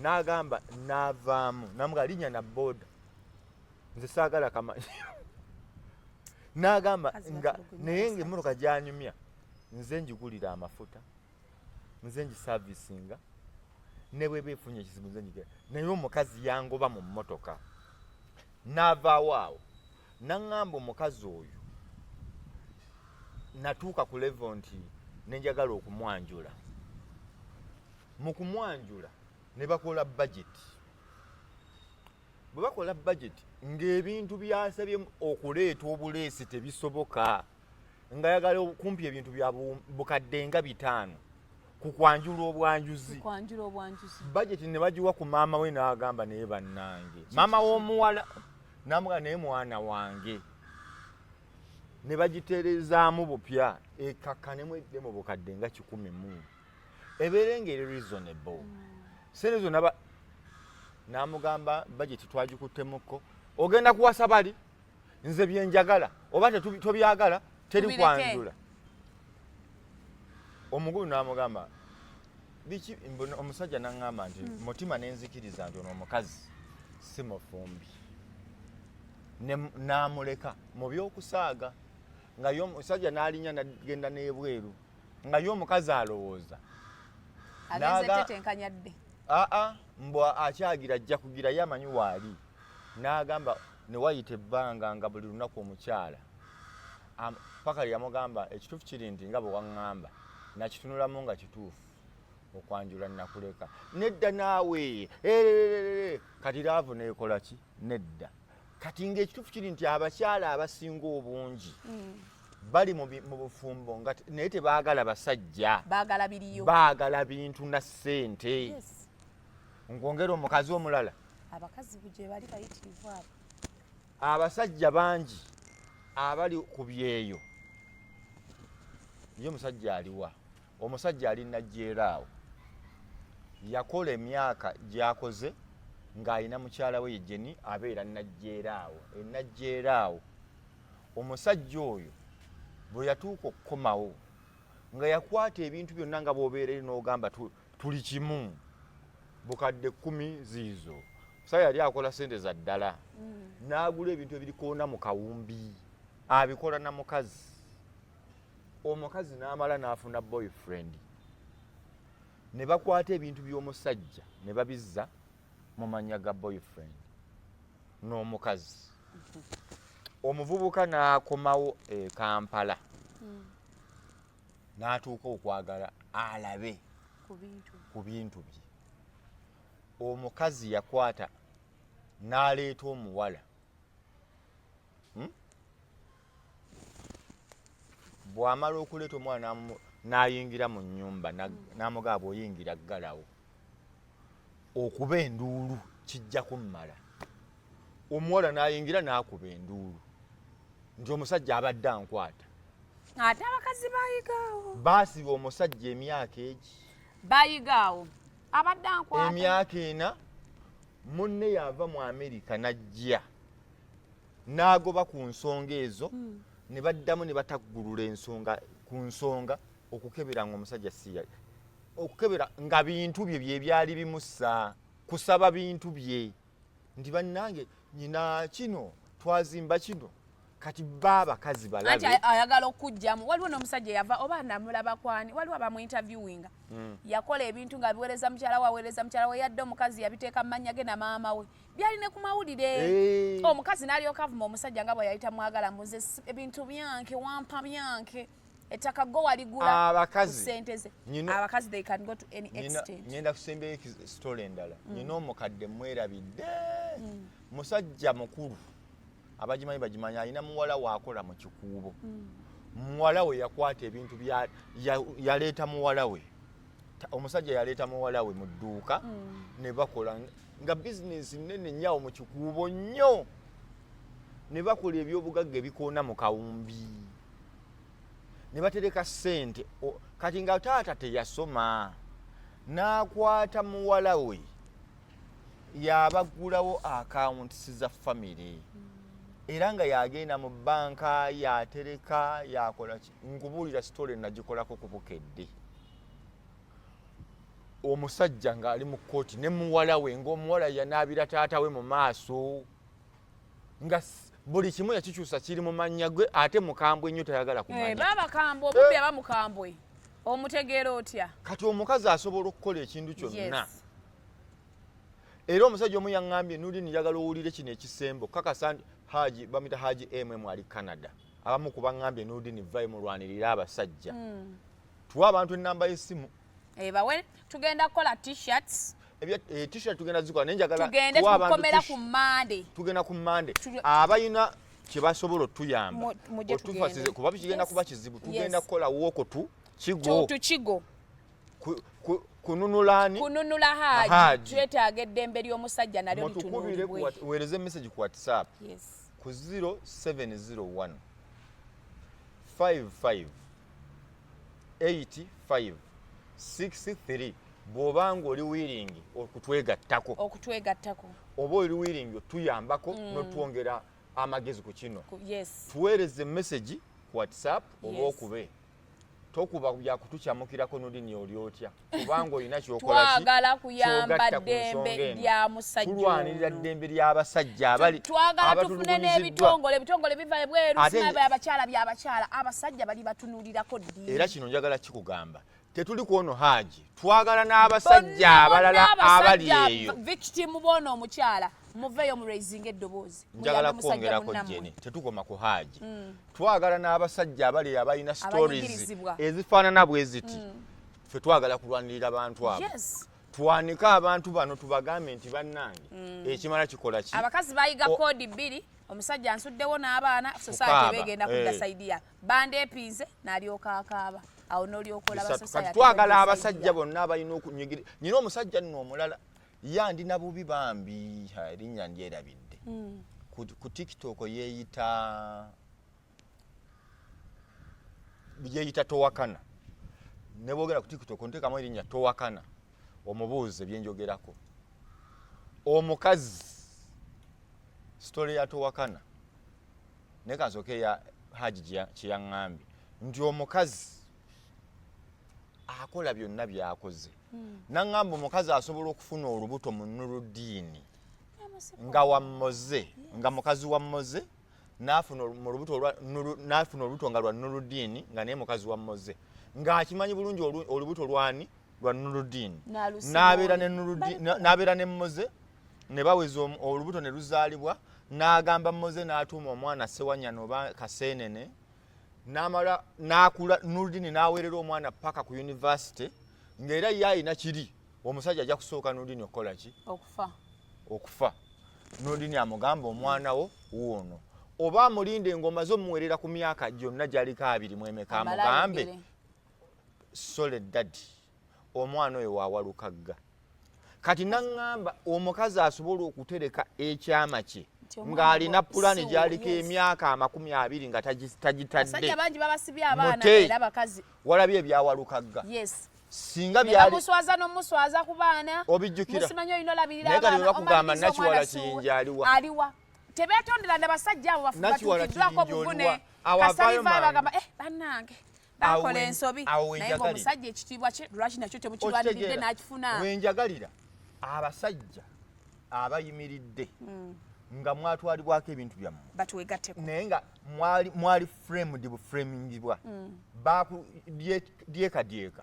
N'agamba, n'avaamu, n'amuga, linnya na booda, nze saagala kamanyi. N'agamba Kazi nga batulugunya naye abasajja. ng'emmotoka gyanyumya, nze njigulira amafuta, nze ngisavisinga, ne bweba efunye ekizibu nze njigula, naye omukazi yangoba mu mmotoka n'avaawo awo. Naŋŋamba omukazi oyo natuuka ku level nti nenjagala okumwanjula. Mu kumwanjula ne bakola budget. Bwe bakola budget, ng'ebintu byasabye okuleeta obuleesi tebisoboka, ng'ayagala kumpi ebintu bya bukadde nga 5 ku kwanjula obwanjuzi. Kwanjula obwanjuzi. Budget ne bagiwa ku maama we, n'agamba, "Naye bannange," maama w'omuwala n'amugamba, "Naye mwana wange," ne bagiteerezaamu bupya ekakkanemu edde mu bukadde nga 100, ebeere ng'eri reasonable. Sente zonna n'amugamba, "Budget twagikuttemukko, ogenda kuwasa bali, nze byenjagala oba tobyagala teri Tubireke." kwanjula." Omukulu n'amugamba biki? Omusajja n'aŋŋamba nti mutima nenzikiriza nti ono omukazi si mufumbi. N'amuleka mu byokusaaga, nga ye omusajja n'alinnya n'agenda n'ebweru, nga ye omukazi alowooza agenze tetenkanya dde. Aa, mbw akyagira ajja kugira, ye amanyi waali. N'agamba ne wayita ebbanga nga buli lunaku omukyala paka lye yamugamba, "Ekituufu kiri nti nga bwe waŋŋamba nakitunulamu nga kituufu, okwanjula nakuleka." "Nedda naawe." Erererere, kati love neekola ki? Nedda. Kati ng'ekituufu kiri nti abakyala abasinga obungi bali mu bufumbo nga naye tebaagala basajja. Baagala biriyo. Baagala bintu na ssente. Nkwongera omukazi omulala. Abakazi gye bali bayitirivu abo. Abasajja bangi abali ku byeyo. Ye omusajja aliwa? Omusajja ali Najjeera awo, yakola emyaka gyakoze ng'alina mukyala we yejeni, abeera Najjeera awo, enajjeera awo. Omusajja oyo bwe yatuuka okukomawo nga yakwata ebintu byonna, nga bw'obeera eri n'ogamba tuli kimu, bukadde 10 ziizo. Musajja yali akola sente za ddala, n'agula ebintu ebirikoona mu kawumbi, abikola na mukazi. Omukazi n'amala n'afuna boyfriend, ne bakwata ebintu by'omusajja ne babizza mu mannya ga boyfriend n'omukazi. Omuvubuka n'akomawo e Kampala, n'atuuka okwagala alabe ku bintu. Ku bintu bye. Omukazi yakwata n'aleeta omuwala. Bw'amala okuleeta omuwala n'ayingira mu nnyumba, n'amugamba, "Bw'oyingira ggalawo, okuba enduulu kijja kummala." Omuwala n'ayingira n'akuba enduulu nti omusajja abadde ankwata. Ate abakazi bayigaawo. Baasiba omusajja emyaka egi. Bayigaawo, abadde ankwata. Emyaka 4. Munne yava mu Amerika n'ajja n'agoba ku nsonga ezo, ne baddamu ne bataggulula ensonga ku nsonga okukebera nga omusajja siya okukebera nga bintu bye bye byali bimussa kusaba bintu bye, nti bannange nyina kino, twazimba kino. Kati ba abakazi Anti balabe. Ayagala okugjamu. Waliwo n'omusajja yava oba namulaba kwani, waliwo abamuinterviewinga, yakola ebintu nga biweereza mukyala we, aweereza mukyala we, yadde omukazi yabiteeka mu mannya ge na maama we, byali ne ku mawulire. Omukazi n'alyoka avuma omusajja nga bwe yali tamwagala, mbuze ebintu byanke wampa byanke, ettaka go waligula Abakazi. ku ssente ze. Abakazi, they can go to any extent. Ngenda kusembayo story endala. Nyina omukadde mwerabidde, musajja mukulu, abagimanyi bagimanyi. Alina muwala waakola mu Kikuubo. Muwala we yakwata ebintu bya yaleeta muwala we. Omusajja yaleeta muwala we mu dduuka ne bakola nga bizinesi nene nnyawo mu Kikuubo nnyo, ne bakola ebyobugagga ebikoona mu kawumbi, ne batereka ssente. Kati nga taata teyasoma, n'akwata muwala we yabaggulawo accounts za family, era nga yagenda mu banka yatereka, yakola ki. Nkubuulira story nagikolako ku Bukedde. Omusajja ng'ali mu kkooti ne muwala we, ng'omuwala yanaabira taata we mu maaso, nga Buli kimu yakikyusa kiri mu mannya gwe, ate mukambwe nnyo, tayagala Eh, kumanya. Baba kambwe, obubbi aba mukambwe, omutegeera otya? Kati omukazi asobola okukola ekintu kyonna. Era omusajja omu yaŋŋambye, "Nuli njagala owulire kino ekisembo." Kakasa nti Haji, bamita Haji mm ali Canada, abamu ku baŋŋambye, "Nudini, vayo mulwanirire abasajja." Tuwe abantu ennamba y'essimu. Eh, bawe, tugenda kukola T-shirts. T-shirt tugenda zikola, naye njagala tugende tuwe abantu tukomera ku Mande. Tugenda ku Mande. Abalina kye basobola otuyamba, Mujje otufasize, tugende. kuba kigenda kuba kizibu. Tugenda kukola walk to Kigo. Tukigo. Kununulaani? Kununula Haji. Haji. Twetaaga eddembe ly'omusajja nalyo Mutukubire ku litunulibwe. Weereze message ku WhatsApp ku 0701 55 85 63 bw'obanga oli willing okutwegattako. Okutwegattako. Oba oli willing otuyambako n'otwongera amagezi ku kino, tuweereze message ku WhatsApp oba okube. Tokuba byakutukyamukirako, "Nulini, oli otya?" kubanga olina kyokola ki? Twagala kuyamba Kyogatta ku ddembe nsonga eno. lya musajja Tulwanirira ono. ddembe ly'abasajja abali Twagala tufune abatulugunyiziddwa. n'ebitongole, ebitongole biva ebweru. Simanyi abakyala byabakyala, abasajja bali batunulirako ddi? Era kino njagala kikugamba, tetuli kwono Haji, twagala n'abasajja Bonna, abalala bonna abali abasajja eyo. victim boona omukyala, muveeyo mu raising eddoboozi. Njagala Muyambe musajja kwongerako, munnammwe. Jeni, tetukoma ku Haji. Twagala n'abasajja abali abalina stories Abanyigirizibwa. ezifaanana bwe ziti. Ffe twagala kulwanirira bantu abo. Twanike abantu bano, tubagambe nti bannange, ekimala kikola ki? Abakazi bayiga koodi bbiri: omusajja ansuddewo n'abaana, society Kukaaba, begenda kudda eh. side ya bandeepiize, n'alyoka akaaba, awo n'olyoka olaba Bisatu. Kati society twagala egenda abasajja side ya. bonna abalina okunyigira. Nyina omusajja nno omulala yandina bubi bambi, ha, erinnya ndyerabidde. Ku TikTok yeeyita Towakana. Ne bwogera ku TikTok nteekamu erinnya Towakana, omubuuze byenjogerako. Omukazi, story ya Towakana, naye kansooke ya Haji kyeyaŋŋambye nti omukazi akola byonna byakoze. Naŋŋamba omukazi asobola okufuna olubuto mu Nuludiini nga wammoze, nga mukazi wa Mmoze, n'afuna mu lubuto n'afuna olubuto nga lwa Nuludiini, nga naye mukazi wa Mmoze, ng'akimanyi bulungi olubuto lwani, lwa Nuludiini. N'alusiba N'abeera oli. ne n'abeera ne Mmoze ne baweza olubuto ne luzaalibwa. N'agamba Mmoze n'atuuma omwana Sewanyana oba Kaseenene, n'amala n'akula. Nuludini n'aweerera omwana paka ku university, ng'era ye alina kiri omusajja ajja kusooka Nuludini okukola ki? Okufa. Okufa. Nuludini amugamba, "Omwana wo wuuno," oba amulinde ng'omaze omuweerera ku myaka gyonna gy'aliko abiri mwemeka, Amale amugambe, ayogere. "Sorry daddy, omwana oyo wawalukagga." Kati naŋŋamba omukazi asobola okutereka ekyama kye Nti omwana ng'alina pulani si wuwo, gy'aliko emyaka 20 nga tagitadde. Abasajja bangi babasibye abaana. Mute. Era abakazi. Walabye ebyawalukagga? Singa Ne byali bamuswaza n'omuswaza ku baana. Obijjukira? Musimanyi olina olabirira Naye kati abaana, bwe bakugamba omaliriza Nakiwala omwana si wuwe. Kiyingi aliwa? Aliwa? Tebeetondera na basajja abo Nakiwala batuukiddwako Kiyingi obuvune. oliwa? Awo avaayo Kasaliva mangu. bagamba, "Eh, bannange, Awo bakola ensobi." awo Naye wenjagalira. ng'omusajja ekitiibwa kye lwaki nakyo temukirwaniridde Okitegeera? n'akifuna? Wenjagalira abasajja abayimiridde nga mwatwalibwako ebintu byammwe, Batwegatteko. naye nga mwali framed, buframingibwa bakudyekadyeka.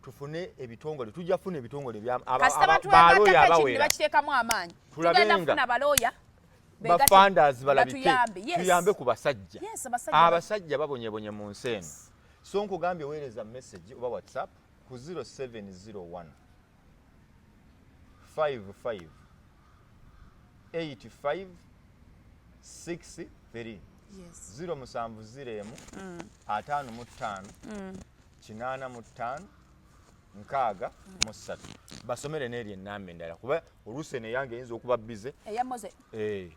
Tufune ebitongole, tujja kufuna ebitongole Kasita balooya batwegattako ekintu ne abawera. bakiteekamu amaanyi, Tulabe tugenda nga kufuna balooya bafunders balabike. batuyambe. Yes. Tuyambe ku basajja. Yes, abasajja. Abasajja babonyebonye mu nsi eno. So nkugambye, weereza message oba WhatsApp ku 0701 55 85 63. 070 55 85 63. Basomere n'eri ennamba endala, kuba oluusi eno eyange eyinza okuba busy. Eya Moze. Eh.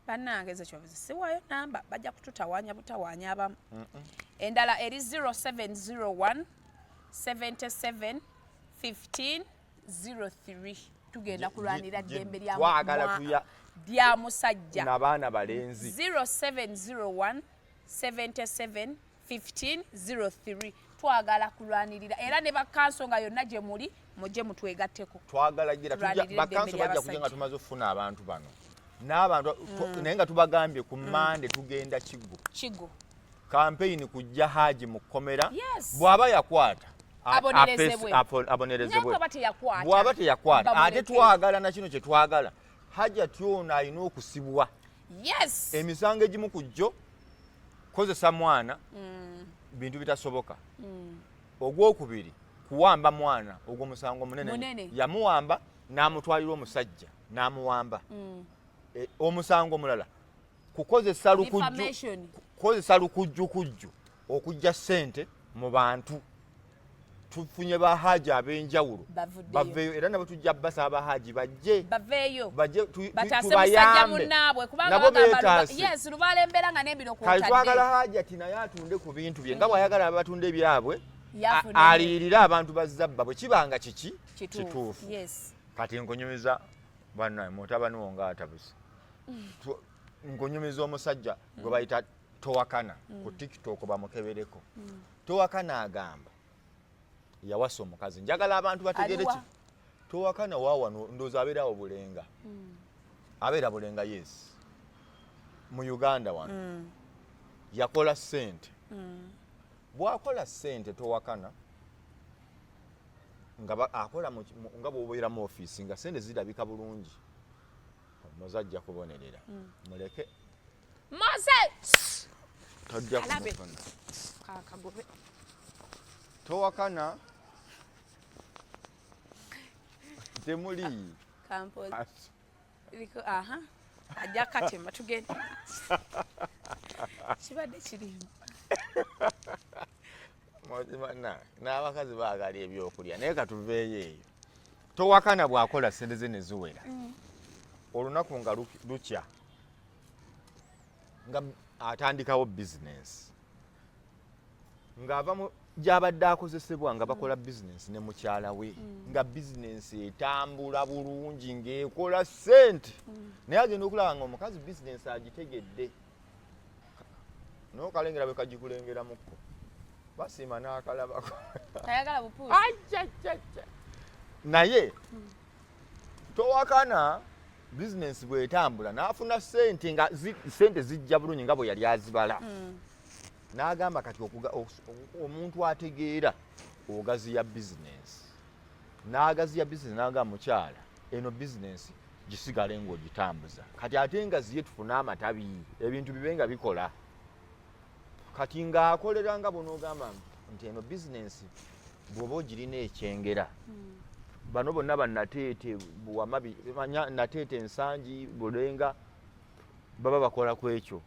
Bannange, ezo kyobuzi siwaayo namba, bajja kututawaanya butawaanya abamu. Endala eri 0701 77 15 03. Tugenda kulwanira ddembe Twagala lya musajja. N'abaana balenzi. 0701 77 15 03. Twagala kulwanirira, era ne bakanso nga yonna gye muli, mujje mutwegatteko. Twagala gira Tulwanirire bakanso eddembe bajja kujja nga ly'abasajja. tumaze okufuna abantu bano. N'abantu naye nga tubagambye ku Mande tugenda Kigo. Kigo. Kampeyini kujja Haji mu kkomera. Yes. Bw'aba yakwata Abonerezebwe. Abonerezebwe. Naye bw'aba teyakwata, Bw'aba teyakwata ate bamuleke. twagala na kino kye twagala, Hajati ono alina okusibwa. Yes. Emisango egimu ku jjo kozesa mwana bintu bitasoboka. Ogwokubiri kuwamba mwana, ogwo musango munene. Munene. Yamuwamba n'amutwalira omusajja n'amuwamba. Omusango omulala kukozesa lukujju, Defamation. kukozesa lukujjukujju okujja ssente mu bantu. Tufunye bahaji ab'enjawulo Bavuddeyo. baveeyo, era nabo tujja basaba bahaji bajje baveeyo bajje bataase tubayambe. musajja munnaabwe kubanga Nabo bagamba beetaase. yes, lubaala embeera nga n'embiro Kale twagala kwotadde. Hajati naye atunde ku bintu bye nga bw'ayagala abatunde ebyabwe, Yafuna aliyirire abantu bazzabba bwe kibanga kiki Kituufu. kituufu. Yes. Kati nkunyumiza bannaye mutabani wo ng'atabuse. Nkunyumiza omusajja gwe bayita Towakana ku TikTok, bamukebereko. Towakana agamba yawasa omukazi. Njagala abantu bategere Aliwa? ki Towakana waawano, ndowooza abeerawo Bulenga. Abeera Bulenga, yes, mu Uganda wano. Yakola ssente. Bw'akola ssente Towakana nga akola nga bw'obeera mu ofiisi nga ssente zirabika bulungi, omuze ajja kubonerera, muleke. Moze! Tojja Alabe. kumufuna. Kakagobe. Towakana temuli. Kampozi. Liko aha. Ajja katema tugende. Kibadde kirimu. N'abakazi baagala ebyokulya, naye katuveeyo eyo. Towakana bw'akola ssente ze ne ziwera, olunaku nga lukya nga atandikawo bizinensi, ng'ava mu gy'abadde akozesebwa nga bakola bizinensi ne mukyala we, nga bizinensi etambula bulungi ng'ekola ssente, naye agenda okulaba nga omukazi bizinensi agitegedde, n'okalengera bwe kagikulengeramukko, basiima n'akalabako. Tayagala bupuusi. Ajjajjajja. Naye Towakana bizinensi bw'etambula n'afuna ssente nga ssente zijja bulungi nga bwe yali azibala, n'agamba kati omuntu ategeera ogaziya bizinensi, n'agaziya bizinensi, n'agamba mukyala eno bizinensi gisigale ng'ogitambuza, kati ate nga ziye tufune amatabi, ebintu bibe nga bikola. Kati ng'akolera nga bw'onoogamba nti eno bizinensi bw'oba ogirina ekyengera, bano bonna bannateete buwama manya Nateete, Ensangi, Bulenga, baba bakola ku ekyo.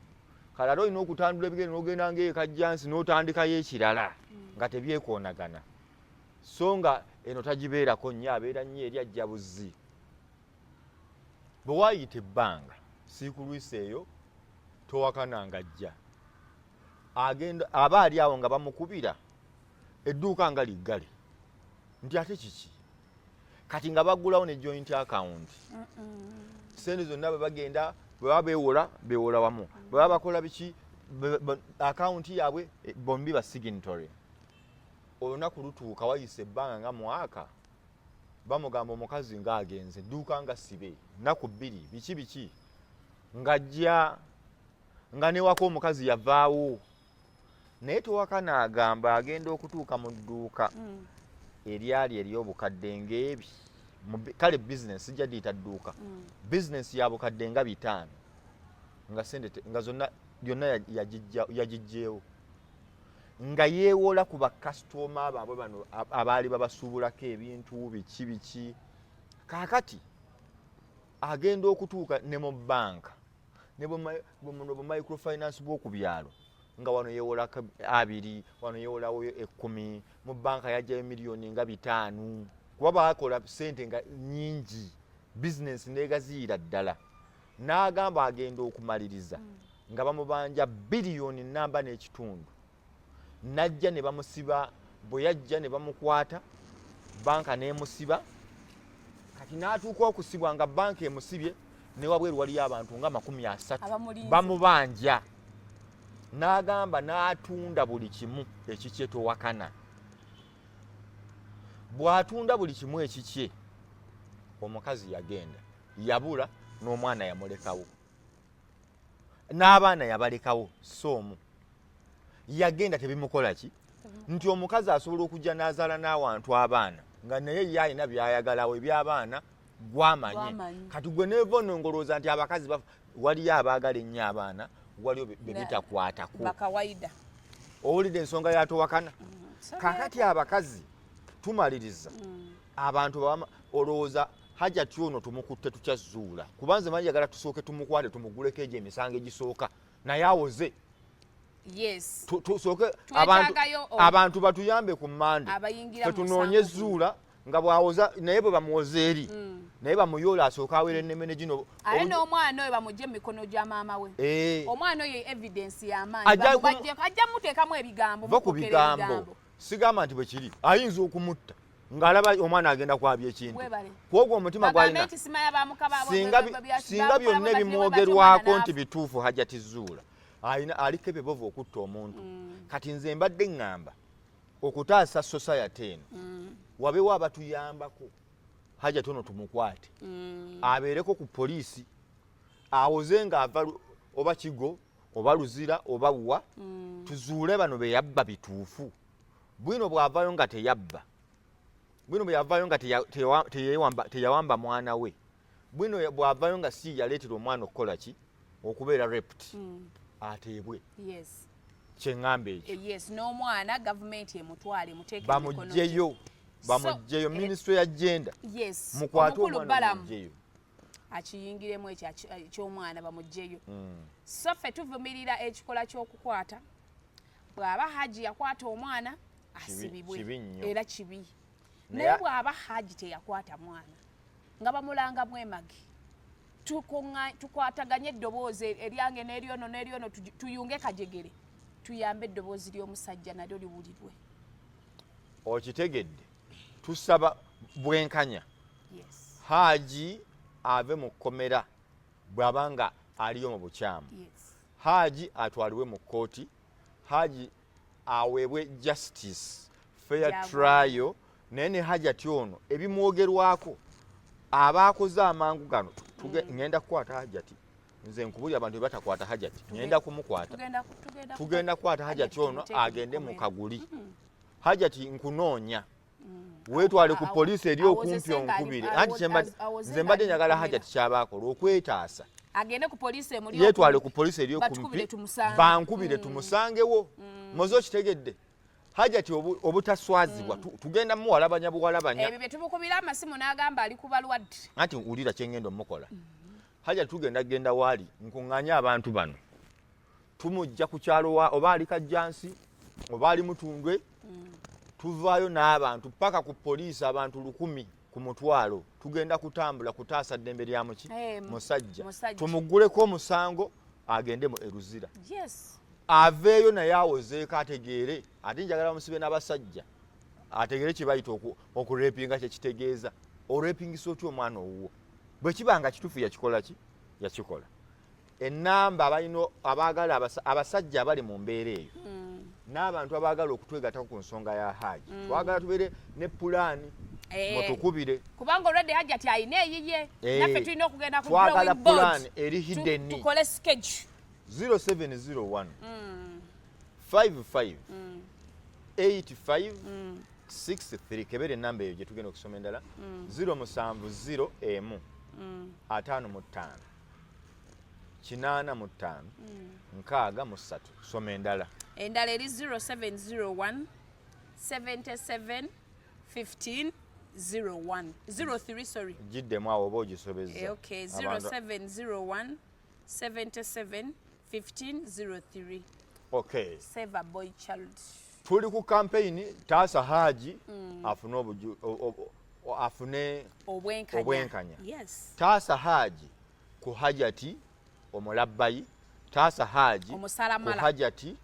Kale ate olina okutandula ebigere n'ogenda ng'ekajjansi n'otandikayo ekirala nga tebyekoonagana, so nga eno tagibeerako nnyo, abeera nnyo eri ajja buzzi. Bwe waayita ebbanga siikulwisa eyo, Towakana ng'ajja agenda aba ali awo nga bamukubira edduuka nga liggale, nti ate kiki? Kati nga baggulawo ne joint account, sente zonna bwe bagenda bwe baba beewola, beewola wamu, bwe baba bakola biki, akawunti yaabwe bombi ba signatory. Olunaku lutuuka, wayise ebbanga nga mwaka, bamugamba omukazi ng'agenze, dduuka nga sibe nnaku 2, biki biki, ng'ajja nga newaka omukazi yavaawo. Naye Towakana agamba agenda okutuuka mu dduuka eryali ery'obukadde ng'ebi kale bizinesi sijja diyita dduuka, bizinesi ya bukadde nga 500, nga sente nga zonna byonna yagiggyeewo, nga yeewola ku bakasitooma baabwe bano abaali babasuubulako ebintu biki biki. Kaakati agenda okutuuka ne mu banka ne buno bu microfinance bw'oku byalo, nga wano yeewolako 20, wano yeewolawo 10, mu banka yajjayo miliyoni nga 500, kuba baakola sente nga nnyingi, bizinesi neegaziira ddala. N'agamba agenda okumaliriza nga bamubanja biliyoni namba n'ekitundu. Najja ne bamusiba, bwe yajja ne bamukwata, banka n'emusiba. Kati n'atuuka okusibwa nga banka emusibye, ne wabweru waliyo abantu nga 30 Abamulinze. bamubanja. N'agamba n'atunda buli kimu ekikye. Towakana bw'atunda buli kimu ekikye, omukazi yagenda yabula. N'omwana yamulekawo, n'abaana yabalekawo. So omu yagenda, tebimukola ki nti omukazi asobola okujja n'azaala n'awantu abaana nga naye ye alina byayagalawo eby'abaana gwamanye. Gw'amanyi. Kati gwe neeva ono ngolowooza nti abakazi waliyo abaagala ennyo abaana, waliyo be bitakwatako. Bakawaida. Owulidde ensonga yatowakana. Kakati abakazi tumaliriza abantu olowooza Hajati ono tumukutte tutya? Zuula, kuba nze manyi njagala tusooke tumukwate, tumuguleko egyo emisango egisooka, naye awoze. Tusooke abantu Twetaagayo abantu batuyambe ku mande. Abayingira Fe mu tunoonye musango. Zuula nga bwawoza, naye bwe bamuwoza eri, naye bamuyoola asooke awera ennemene gino. Ate n'omwana oyo bamugye mu mikono gya maama we. Omwana oyo evidence y'amaanyi. Ajja muteekamu ebigambo. Va ku Mukokera. bigambo. Sigamba nti bwe kiri, ayinza okumutta ng'alaba omwana agenda kwabya ekintu. Webale. Kwogwo omutima Bagambe gwalina. nti simanya bamuka Singa byonna ebimwogerwako nti bituufu, Hajati Zuula alina aliko ebibovu okutta omuntu. Kati nze mbadde ŋŋamba okutaasa society eno, wabewo abatuyambako, Hajati ono tumukwate, abeereko ku poliisi, awoze ng'ava oba Kigo oba Luzira oba wa, tuzuule bano be yabba bituufu. Bwino bw'avaayo nga teyabba, bwino bwe yavaayo nga teyawamba mwana we, bwino bw'avaayo nga si yaleetera omwana okukola ki, okubeera raped, ateebwe. Kyeŋŋamba ekyo. Yes, n'omwana gavumenti emutwale, emuteeke mu mikono gye. Bamugjeyo, bamugjeyo. Minisitule ya gender, mukwate Omukulu omwana, Balamu mugjeyo. akiyingiremu ekyo eky'omwana, bamugjeyo. So ffe tuvumirira ekikola ky'okukwata. Bw'aba Haji yakwata omwana, asibibwe. Kibi nnyo. Era kibi. Naye bw'aba Haji teyakwata mwana nga bamulanga bwemage, tukwataganye eddoboozi eryange n'eryono n'eryono, tuyunge kajegere, tuyambe eddoboozi ly'omusajja nalyo liwulirwe. Okitegedde, tusaba bwenkanya. Haji ave mu kkomera bw'aba nga aliyo mu bukyamu. Haji atwalibwe mu kkooti, Haji aweebwe justice, fair trial. Naye ne Hajati ono ebimwogerwako abaakoze amangu gano, ŋŋenda kukwata Hajati. Nze nkubuli, abantu bwe batakwata Hajati, ŋŋenda kumukwata. Tugenda kukwata Hajati ono, agende mu kaguli. Hajati, nkunoonya, weetwale ku poliisi eri okumpi, onkubire. Anti Awoze nze mbadde ng'ali njagala mu kkomera. Hajati kyabakola okwetaasa, Agende ku poliisi emuli yeetwale okumpi. ku poliisi eri Batukubire, okumpi, tumusange. bankubire, tumusangewo. Moze okitegedde, Hajati obutaswazibwa, tugenda muwalabanya buwalabanya. Ebyo bye tumukubira amasimu n'agamba ali ku balwadde. Anti wulira kyengenda omukola. Hajati tugenda genda waali, nkuŋŋaanye abantu bano, tumujja ku kyalo oba ali Kajjansi oba ali Mutundwe, tuvaayo n'abantu paka ku poliisi, abantu 1000 ku mutwalo. Tugenda kutambula kutaasa ddembe lya muki? Musajja. Musajja. Tumugguleko omusango, agende mu Eruzira, aveeyo naye awozeeko, ategeere. Ate njagala bamusibe n'abasajja, ategeere kye bayita okurepinga, kyekitegeeza orepingisa otya omwana owuwo. Bwe kiba nga kituufu yakikola ki, yakikola. Enamba abalina abaagala abasajja abali mu mbeera eyo n'abantu abaagala okutwegattako ku nsonga ya Haji, twagala tubeere ne pulaani, mutukubire. Kubanga olwedde Hajati alina eyiye. Naffe tulina okugenda ku Twagala drawing board. Plan eri hidden. Tukole sketch. 0701 55 85 63. Kebera enamba eyo gye tugenda okusoma endala, 070 emu 55 85 63. Soma endala. Endala eri 0701 77 15 01 03, sorry. Giddemu awo oba ogisobezza. Okay, 0701 77 15 03. Okay. Save a boy child. Tuli ku campaign taasa Haji, afune afune obwenkanya. Obwenkanya. Yes. Taasa Haji ku Hajati omulabbayi, taasa Haji ku Omusalamala. Hajati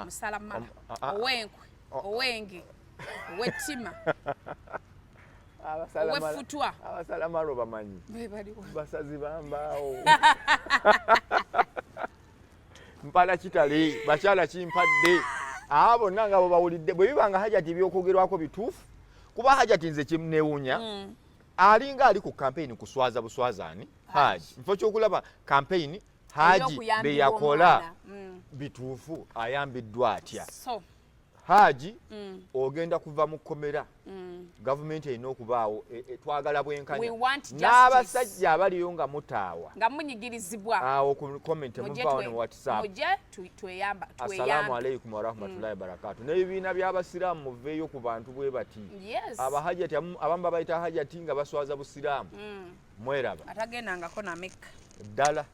Musalamala. Ah. Owenkwe, owenge, owettima, oweffutwa. Abasalamala obamanyi? Bebaliwa? Basazi bambaawo, mpala kitale, bakyala kimpadde, abo bonna nga bwe bawulidde. Bwe biba nga Hajati ebyokogerwako bituufu, kuba Hajati nze kinewuunya. Alinga ali ku campaign kuswaza buswazaani Haji, nfo kyokulaba campaign Haji Ey'okuyambibwa beyakola omwana. Bituufu, ayambiddwa atya? So Haji, ogenda kuva mu kkomera. Gavumenti erina okubaawo, twagala bwenkanya. We want justice. N'abasajja abaliyo nga mutaawa nga munyigirizibwa, awo ku comment, mujje muvaawo ne WhatsApp. Mujje tweyamba Assalaamu tweyambe. alaikum warahmatullahi wabarakatu. N'ebibiina by'abasiraamu, muveeyo ku bantu bwe bati. Abahajati abamu babayita hajati nga baswaza busiraamu. Mweraba. Atagendangako na Mekka. Ddala.